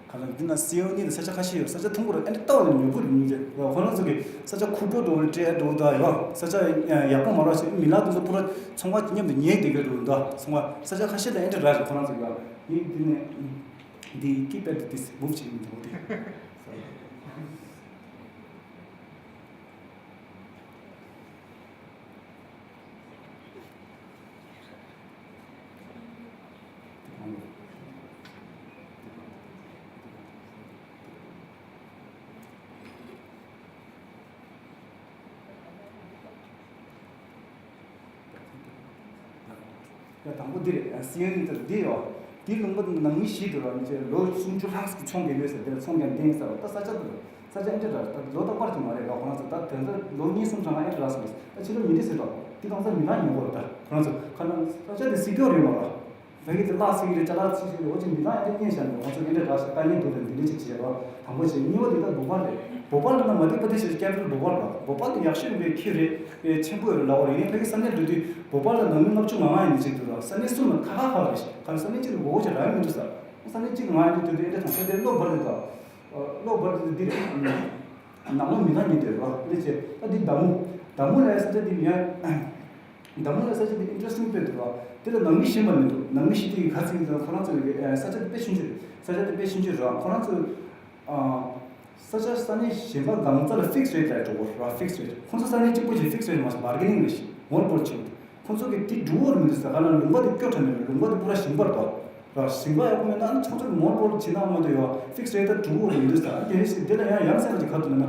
ག་ལ་འདི་ན་སེའུ་གཉིས་དང་ས་ཆ་ཁ་ཤས་ཡོད། ས་ཆ་ཐུང་པོ་རེད། ཨ་འདི་ལྟ་བ་ལ་ཉོ་གི་རེད་ཉོ་རེད། ཁོ་རང་ཚོ་གི་ས་ཆ་ཁུག་པོ་འགྲོ་རེད། སྤྲད་འགྲོ་ད་ཡོད། ས་ཆ་ཡག་པོ་མ་རག་ཞིག་མི་ལག་དེ་ཚོ་པུ་ར་ཚོང་པ་མཉམ་དུ་ཉལ་བསྡད་ཀྱི་འགྲོ་ད། སོང་བ་ས་ཆ་ཁ་ཤས་ལ་ཨ་འདི་ར་ཞིག་ཁོ་རང་ཚོ་གི་ཡོད། ངས་འདི་ནས་འདི་keep at this move བྱེད་ཀྱི་འདུག་དེ། ཡ་དང་པོ་འདི་རེད། སི་ཨེན་ཨི་དེ་འདི་ཡོད། དེའི་ལུང་པ་ནང་མི་བཞི་འདུག་ར། ལོ་སུམ་ཅུ་ལྷག་ཙམ་ཚོང་རྒྱག་ཡོད་ཟེར། དེ་ལ་ཚོང་རྒྱག་འདི་ཡིན་ཟེར་བ། ད་ས་ཆ་འདི་རེད། ས་ཆ་ཨེ་འདྲ་ར། ད་ལོ་རྟག་པར་གྱི་མ་རེད་ར། ཁོ་རང་ཚོ་ད་དེ་ཚོ་ལོ་གཉིས་གསུམ་ཙམ་ལ་ཨེ་འདྲ་ར་སོང་། ད་ཕྱི་ལོ་ཉིས་ཁྲི་ཟེར་རོགས། དེ་གང་ས་མི་ལ་ཉོ་དགོས་རེད། ད་ཁོ་རང་ཚོ་ཁ་ན་ས་ཆ་དེ་སྲིད་སྐྱོང་རེད་མ་ར། ཕ་གི་དེ་བརླག་སྲིད་ཀྱི་རེད། ཅ་ལག་སྲིད་ཀྱི་རེད། འོ་ཅིག་མི་ལ་ཨེ་འདྲ་སྙན་ཤག་འདུག་ཁོ་ཚོ་ཨེ་འདྲ་ར་ས་དཀའ་ངལ་འདུག་རེད། འདི་འདྲ་ཅིག་བྱས་རོགས། དང་པོ་བྱས། གཉིས་པ་དེ་ད་བོ་པལ་རེད། བོ་པལ་ལ་ན་མ་དེ་པ་དེ་ཞིག་ཀེ་པི་ཊལ་བོ་པལ་ར། བོ་པལ་དེ་ཡག་ཤོས་ཡིན་པའི་ཁྱི་རེད། ཨེ་ཆེན་པོ་ཡོད་ལ་འོ་རེད། ཡིན་ཕ་གི་ས་གནས་འགྲོ་དུས་བོ་པལ་ལ་ནང་མི་ལྔ་བཅུ་ང་ལྔ་ཡིན་ཅིག་འདུག་ར། ས་གནས་གསུམ་ལ་ཁ་ཁ་ཁ་རེད། ག་ས་གནས་གཅིག་ལ་འོ་ཅིག་ར་ཡོང་མི་འདུག་ས། ས་གནས་གཅིག་ལ་ང་ཡོང་དུས་དེ་འདྲ་དང་ས་དེ་གློ་བར་དེ་དང་། གློ་བར་དེ་འདི་རེད། ནང་ལོགས་མི་ལ་ཉེ་དེ་ར། འདི་བྱས་ད་འདི་མདའ་མོ། མདའ་མོ་ལ་ས་ཆ་འདི་ཡང་། མདའ་མོ་ལ་ས་ཆ་འདི་interesting དཔེ་འདུག་ར། དེ་ལ་ནང་མི་ཤེས་པ་མི་འདུག་ནང་མི་ཤེས་དེ་ག་ཚིག་འདི་ཁོ་རང་ཚོ་ལ་ས་ཆ་དེ་དཔེ་ཆུང་ཆུང་རེད། ས་ཆ་དེ་དཔེ་ཆུང་ཆུང་རེད། ཁོ་རང་ཚོ། ས་ཆ་ས་གནས་གཞན་པ་གང་ཚ་ལ་fixed rate ལ་འགྲོ་དགོས་ར། fixed rate ཁོང་ཚོ་ས་གནས་གཅིག་པོ་ཞིག་fixed rate མ་ཟད་bargaining རེད་ཤི་ངོར་པོར་ཆེ་བ། ཁོང་ཚོ་གི་དེ་འགྲུབ་བོར་མི་འདུག་ས། ག་ན་ལུང་པ་དེ་སྐྱོ་དྲགས་མེད་ར། ལུང་པ་དེ་པུ་ར་ཞིང་པར་དོ་ར། ཞིང་པ་ཡག་པོ་མེད་ན་ཨ་ནི་ཁོང་ཚོ་གི་ངོར་པོར་ཆེ་ན་མ་དོ་ཡོད། fixed rate ད་འགྲུབ་བོར་མི་འདུག་ས། དེ་རེད་ཤི་དེ་ལ་ཡང་ཡང་སེམས་ཀྱི་ཁ་ཐུག་ན།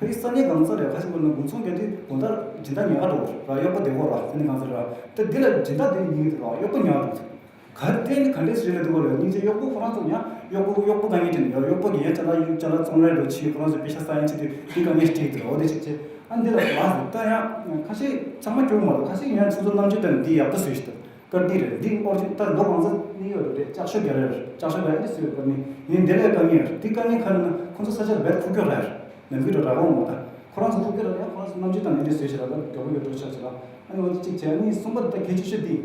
ཕ་གི་ས་གནས་གང་ས་རེད། ཁ་ཤས་པར་ན་དགུན་ཚོང་རྒྱག་དུས་དགོང་དག་སྦྱིན་བདག་ཉལ་ཁ་འགྲོ་ར། གཡོག་པོ་བསྡད་ཡོད་ར། ས་གནས་གང་ས་ར། ད་འདི་ལ་སྦྱིན་བདག་དེ་ཉིད་ར། གཡོག་པོ་ཉལ་འགྲོ། ག་དེ་ནི་ག་འདྲས་སུ་རེད་འདུག་ལ། སྙིང་རྗེ། གཡོག་པོ་ཁོ་རང་ཚོ་ཡང་གཡོག་པོ་གཡོག་པོ་དཀའ་ངལ་འཕྲད་ནས་ཡང་གཡོག་པོ་གི་ཡང་ཅ་ལག་ཡུག་ཅ་ལག་བཙོང་ར་རོ་ཆི། ཁོ་རང་ཚོ་པེ་ཤ་ས་ཡིན་ཆི་དུས་དེ་དཀའ་ངལ་འཕྲད་འདུག་འོ་དེ་ཅིག་བྱས། ཨ་འདི་ལ་ལ་ད་ཡང་ཁ་ཤས་ཚང་མ་སྐྱོར་མ་གཏོགས་ཁ་ཤས་ཡང་ཚོ་ཚོ་རྣམ་དཔྱོད་དང་འདི་ཡག་པོ་བཟོས་ཤི་འདུག་དཀར་འདི་རེད། འདི་ཨོར་ཅིག་ད་ལོ་གང་ཚ་ནི་ཡོད་རེད། ལྕགས་ཤོག་རྒྱ་རེད། ལྕགས་ཤོག་རྒྱ་རེད། སུ་ཡོད་པ་ནི་ཡིན། འདི་ལས་དཀའ་ངལ་རེད། འདི་དཀའ་ངལ་ཁ་ན་ཁོང་ཚོ་ས་ཆ་བེད་ཁུག་ཀྱོག་རེད། ནམ་རྒྱུན་དུ་ར་བོ་མོ་ད་ཁོ་རང་ཚོ་ཁུག་ཀྱོག་རེད། ཡང་ཁོ་རང་ཚོ་རྣམ་དཔྱོད་དང་ནི་འདི་བཟོས་ཤི་ར། ད་མགྱོགས་པོ་ཡོད་འགྲོ་ཆགས་ཤི་ར། ཨ་ནི་འོ་ཅིག་བྱས། ཨ་ནི་གསུམ་པ་ད་གལ་ཆེ་ཤོས་འདི།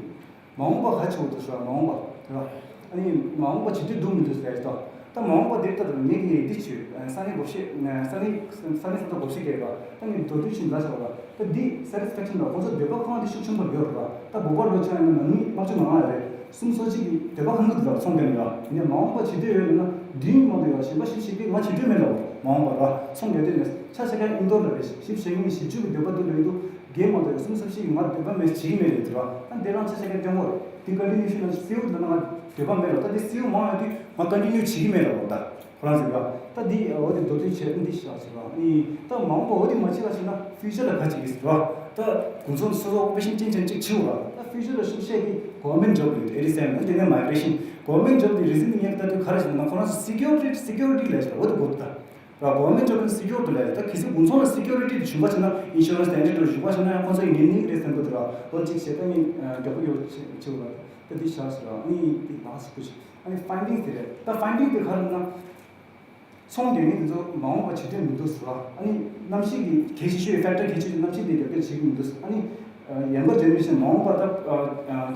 མ་འོངས་པ་ག་ཆེ་བོ་འདུག་ཟེར་བ། མ་འོངས་པ་རེད་བ། ཨ་ནི་མ་འོངས་པ་བྱེད་འདོད་འདུག་ཟེར་ཏོ། ད་མ་འོངས་པ་དེ་ལྟར་ངེད་ཀྱིས་འདི་བྱོས། ས་གནས་བགོ་བཤའ། ས་གནས་ས་གནས་ས་ཐོག་བགོ་བཤའ་རྒྱག་པ། ད་ངས་མདོར་བསྡུས་ཤིག་ལ་བྱ་བ། ད་འདི་satisfaction་དང་ཁོང་ཚོ་འདོད་པ་ཁོང་འདི་ཤུགས་ཆེན་པོ་ཡོད་རེད་བ། ད་བོད་པ་ལོ་ཆ་ཡིན་ན་ནང་མི་དམག་སྤྱི་མང་བ་རེད། སུམ་སོ་གཅིག་གི་འདོད་པ་ཁོང་ཚོ་འདི་ལ་ཚོང་རྒྱག་ཡོད། ཡིན་ནའི་མ་འོངས་པ་བྱེད་འདོད་ཡོད་ན་འདི་མ་འདོད་ཡོད། གཞན་པ་ཞིབ་ཞིབ་པས་ང་བྱེད་འདོད་མེད་ལ། མ་འོངས་པ་རེད་བ། ཚོང་རྒྱག་འདོད་མེད། ཆ་ཆ་ཁ་ཨིན་དོར་ལ་རེད། ཞིབ་བཤད་མཁན་ཞིབ་འཇུག་གི་འདོད་པ་འདི་ལ་ཡོད་དུ། རྒན་མ་གཏོགས་སུམ་ཅུ་སོ་བཞི་གིས་ང་འདོད་པ་མེད་བྱེད་ཀྱི་མེད་རེད་ཟེར་བ། ད་འདི་རང་ཆ་ཤས་ཀྱི་སྐྱོན་པོ་རེད། འདི་བཀའ་དྲིན་ནུས་ཤུགས་ལ་སེའུ་ལ་ང་འདོད་པ་མེད་རོ། ད་འདི་སེའུ་མང་ཡོད་དུས་ང་བཀའ་དྲིན་ནུས་བྱེད་ཀྱི་མེད་རོ། ད་ཁོ་རང་ཟེར་བ། ད་འདི་འོ་དེ་མདོར་བསྡུས་བྱས་འདི་བཞག་ཟེར་བ། ཨི་ད་མ་འོངས་པ་འོ་དེ་མ་བྱེད་ལ་བྱེད་ན་ཕིའུ་ཅར་ལ་ག་བྱེད་ཀྱི་ཟེར་བ། ད་དགུན་ཚོང་སོ་སོ་ཨོ་པ་རེ་ཤན་ཅན་ཅན་ཅིག་བྱེད་འོ་ར། ད་ཕིའུ་ཅར་ལ་ཤུགས་ཆེ་གི་གོ་ཝར་མེན་ཊི་ཇོབ་རེད། ཨེ་ཌི་སི་ཨེམ་ཨེ་ཌི་ནེ་མའི་གྷི་རེ་ཤན། གོ་ཝར་མེན་ཊི་ཇོབ་དེ་རི་ཛིན་ངས་ལྟ་དུས་ག་རེ་བྱེད་ན་ཁོ་རང་ཚོ་སི་ཀིའུ་རི་ཊི་སི་ཀིའུ་རི་ཊི་ལས་བྱེད་འོ་དེ་གོ་ད། ར། གོ་ཝར་མེན་ཊི་ཇོབ་ནི་སི་ཀིའུར་དུ་ལས། ད་གལ་སྲིད་དགུན་ཚོང་ལ་སི་ཀིའུ་རི་ཊི་དེ་ཞུགས་པ་བྱས་ན། ཨིན་ཤུ་རན་སི་དང་འདི་འདྲ་ཞུགས་པ་བྱས་ན་ཡང་ཁོང་ཚོ་ཡིན་ནི་རེད་བསམ་གི་འདུག་ར། འོ་གཅིག་བྱས། ད་ངས་མགྱོགས་པོ་ཡོད་ཆེ་ཆེ་བ། ད་འདི་བཞག་ཟེར་ར། ཨ་ནི་འདི་ལགས་སུ་ཁུ་ཆེ། ཨ་ནི་ཕའིན་ཌིང་དེ་རེད། ད་ཕའིན་ཌིང་དེ་ག་རེ་ན། ཚོང་རྒྱག་མཁན་དེ་ཚོ་མ་འོངས་པ་བྱེད་འདོད་མི་འདུག་ཟེར་བ། ཨ་ནི་གནམ་གཤིས་ཀྱི་གལ་ཆེ་ཤོས་ཕེག་ཊར་གལ་ཆེ་ཤོས་གནམ་གཤིས་དེ་རྒྱབ་སྐྱོར་བྱེད་ཀྱི་མི་འདུག་ཨ་ནི་ཡང་གར་ཇེ་ནེ་རེ་ཤན་མ་འོངས་པ་ད་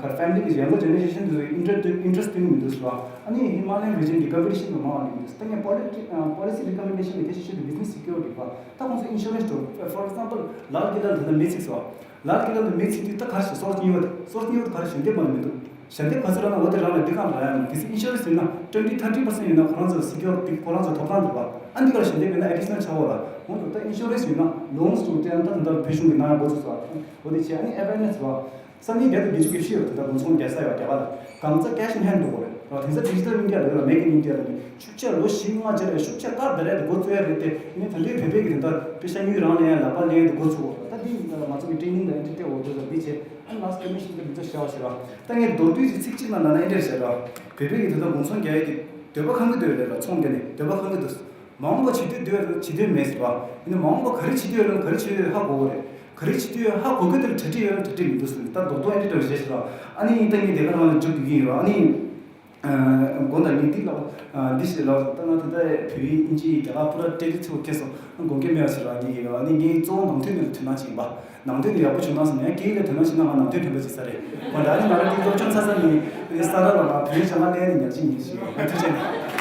ག་ཕེ་མི་ལི་གི་ཡང་གར་ཇེ་ནེ་རེ་ཤན་དེ་ཚོ་ཨིན་ཊི་རེ་སི་ཊི་ཨིན་ཊི་རེ་སི་ཊི་སྟོན་གྱི་མི་འདུག་ཟེར་བ། ཨ་ནི་ཧི་མ་ལ་ཡན་རི་ཇན་གྱི་ཀམ་པི་ཊི་ཤན་དུ་མང་བ་ནི་མི་འདུག་ད་ངས་པོ་ལི་ཊི་པོ་ལི་སི་རི་ཀོ་མེན་ཌེ་ཤན་དེ་གལ་ཆེ་ཤོས་དེ་བི་ཛི་ནེ་སི་སི་ཀིའུ་རི་ཊི་རེད་པ། ད་ཁོང་ཚོ་ཨིན་ཤུ་རན་སི་འགྲོ། ཕོར་ཨེག་ཛམ་པལ་ལཱལ་ཀི་ལ་དེ་འདྲ་མེ་འཚིག་སོང་། ལཱལ་ཀི་ལ་དེ་མེ་འཚིག་དུས་ད་ག་རེ་བྱེད། སོར་གཉིས་པ་དེ། སོར་གཉིས་པ་དེ་ག་རེ་བྱེད། འདི་མ་ནི་མི་འདུག་ཞལ་འདེབས་ག་ཚོད་རག་ན་འོ་དེ་རང་ལ་འདི་གང་རག་ཡ་མི་འདུག་དེ་ཚོ་ཨིན་ཤུ་རན་སི་ཡིན་ན་ཊུ་ཝེན་ཊི་ཐར་ཊི་པར་སེན་ཊི་ཡིན་ན་ཁོ་རང་ཚོ་སི་ཀིའུ་རི་ཊི་ཁོ་རང་ཚོ་ཐོབ་ཐང་འདུག་པ། ཨ་འདི་ག་ལ་ཞལ་འདེབས་ཡིན་ན་ཨེ་ཌི་ཤ་ནལ་ཆགས་འོ་ར། འོ་འདུག་ད་ཨིན་ཤུ་རན་སི་ཡིན་ན་ལོན་སི་འདུག་དེ་ཡང་ད་ད་ལྟ་བོད་གཞུང་གི་ནང་ཡང་འགོ་ཚུགས་སོང་། འོ་དེ་བྱས། ཨ་ནི་ཨེ་ཝེར་ནེ་སི་ར། ས་གནས་བརྒྱ་དང་བརྒྱད་ཅུ་གི་ཤི་ཡོད་དེ་ད་དགུན་ཚོང་རྒྱག་ས་ཡོད་རྒྱ་གར་ལ། གང་ཚ་ཀེ་ཤི་ཨིན་ཧེན་འདུག་གོ་རེད་ར། དེང་སང་ཌི་ཇི་ཊལ་ཨིན་ཌི་ཡ་ལ་ཡོད་ར། མེག་ཨིན་ཨིན་ཌི་ཡ་ལ་ནི་ཤུགས་ཆེ་ལོ་བཞི་ལྔ་རྗེས་ལ་ཤུགས་ཆེ་ཀར་ད་རེད་དེ་འགོ་བཙུགས་ཡ་རེད་དེ། ཨ་ནི་ད་ལྟའི་བོད་པའི་གི་དེ་ད་པེ་ཤ་དངུལ་རང་ལེན་ཡ་ལག་པ་ལེན་ཡ་དེ་འགོ་ཚུགས་གོ་ར། ད་འདི་ང་ཚོ་གི་ཊེ་ནིང་དང་ཨིན་ཊར་ཊེན་འོ་དེ་ལ་འདི་བྱས། ཨ་ནི་ལ་སི་ཊི་ཀོ་མི་ཤན་དེ་མི་ཚོ་བྱ་བ་བྱེད་ར། ད་ངས་མདོར་བསྡུས་ཀྱི་ཚིག་གཅིག་ནང་ལ་ན་ཨེ་འདྲ་བྱས་ར། བོད་པའི་གི་དེ་ད་དགུན་ཚོང་རྒྱག་ཡ་གི་འདོད་པ་ཁེངས་ཀྱི་འདུག་རེད་ར། ཚོང་རྒྱག་ནས་འདོད་པ་ཁེངས་ཀྱི་འདུག་མ་འོངས་པ་བྱེད་འདོད་འདོད་བྱེད་འདོད་མེད་ཟེར་བ། ཡིན་ན་མ་འོངས་པ་ག་རེ་བྱེད་འདོད་ཡོད་ན་ག་རེ་བྱེད་འདོད་ཧ་གོ་གི་རེད། ག་རེ་བྱེད་འདོད་ཧ་གོ་གི་དེ་ལ་གྲ་སྒྲིག་ཡོད་ན་གྲ་སྒྲིག་མི་འདུག་ཟེར་ནས་ད་རྡོག་རྡོག་ཨེ་འདྲ་འདྲ་བྱས་ཟེར་བ། ཨ་ནི་ད་ངས་དེ་ག་རང་ལ་འཇུག་དགོས་ཀྱི་ཡིན་ར། ཨ་ནི་དགོངས་དག་ངས་འདི་ལ་འདི་ཞེས་ལབ་སོང་། ད་ང་ད་ལྟ་བོད་ཡིག་དབྱིན་ཇི་རྒྱ་གར་པུ་ར་ཏྲེ་ཏྲེ་ཚུགས་ཁེལ་སོང་། དགོངས་འགལ་མེད་པ་ཞིག་ར། ངས་ཡིན་ར། ཨ་ནི་ངས་གཙོ་བོ་ནང་དོན་ནས་ལ་དོ་སྣང་བྱེད་ཡིན་པ། ནང་དོན་དེ་ཡག་པོ་བྱུང་ན་བསམ་ནས། སྐད་ཡིག་ལ་དོ་སྣང་བྱེད་ན་ང་ནང་དོན་ཐོན་པ་ཅིག་ས་རེད། ང་ད་ནི་ང་རང་གི་སློབ་སྦྱོང་ཚར་ས་ནས་ས་ར་ལ་ང་བོད་ཡིག་སྦྱང་ང་ལེན་ནས་ཉར་གྱི་ཡིན་ཞེས། ཐུགས་རྗེ་ཆེ།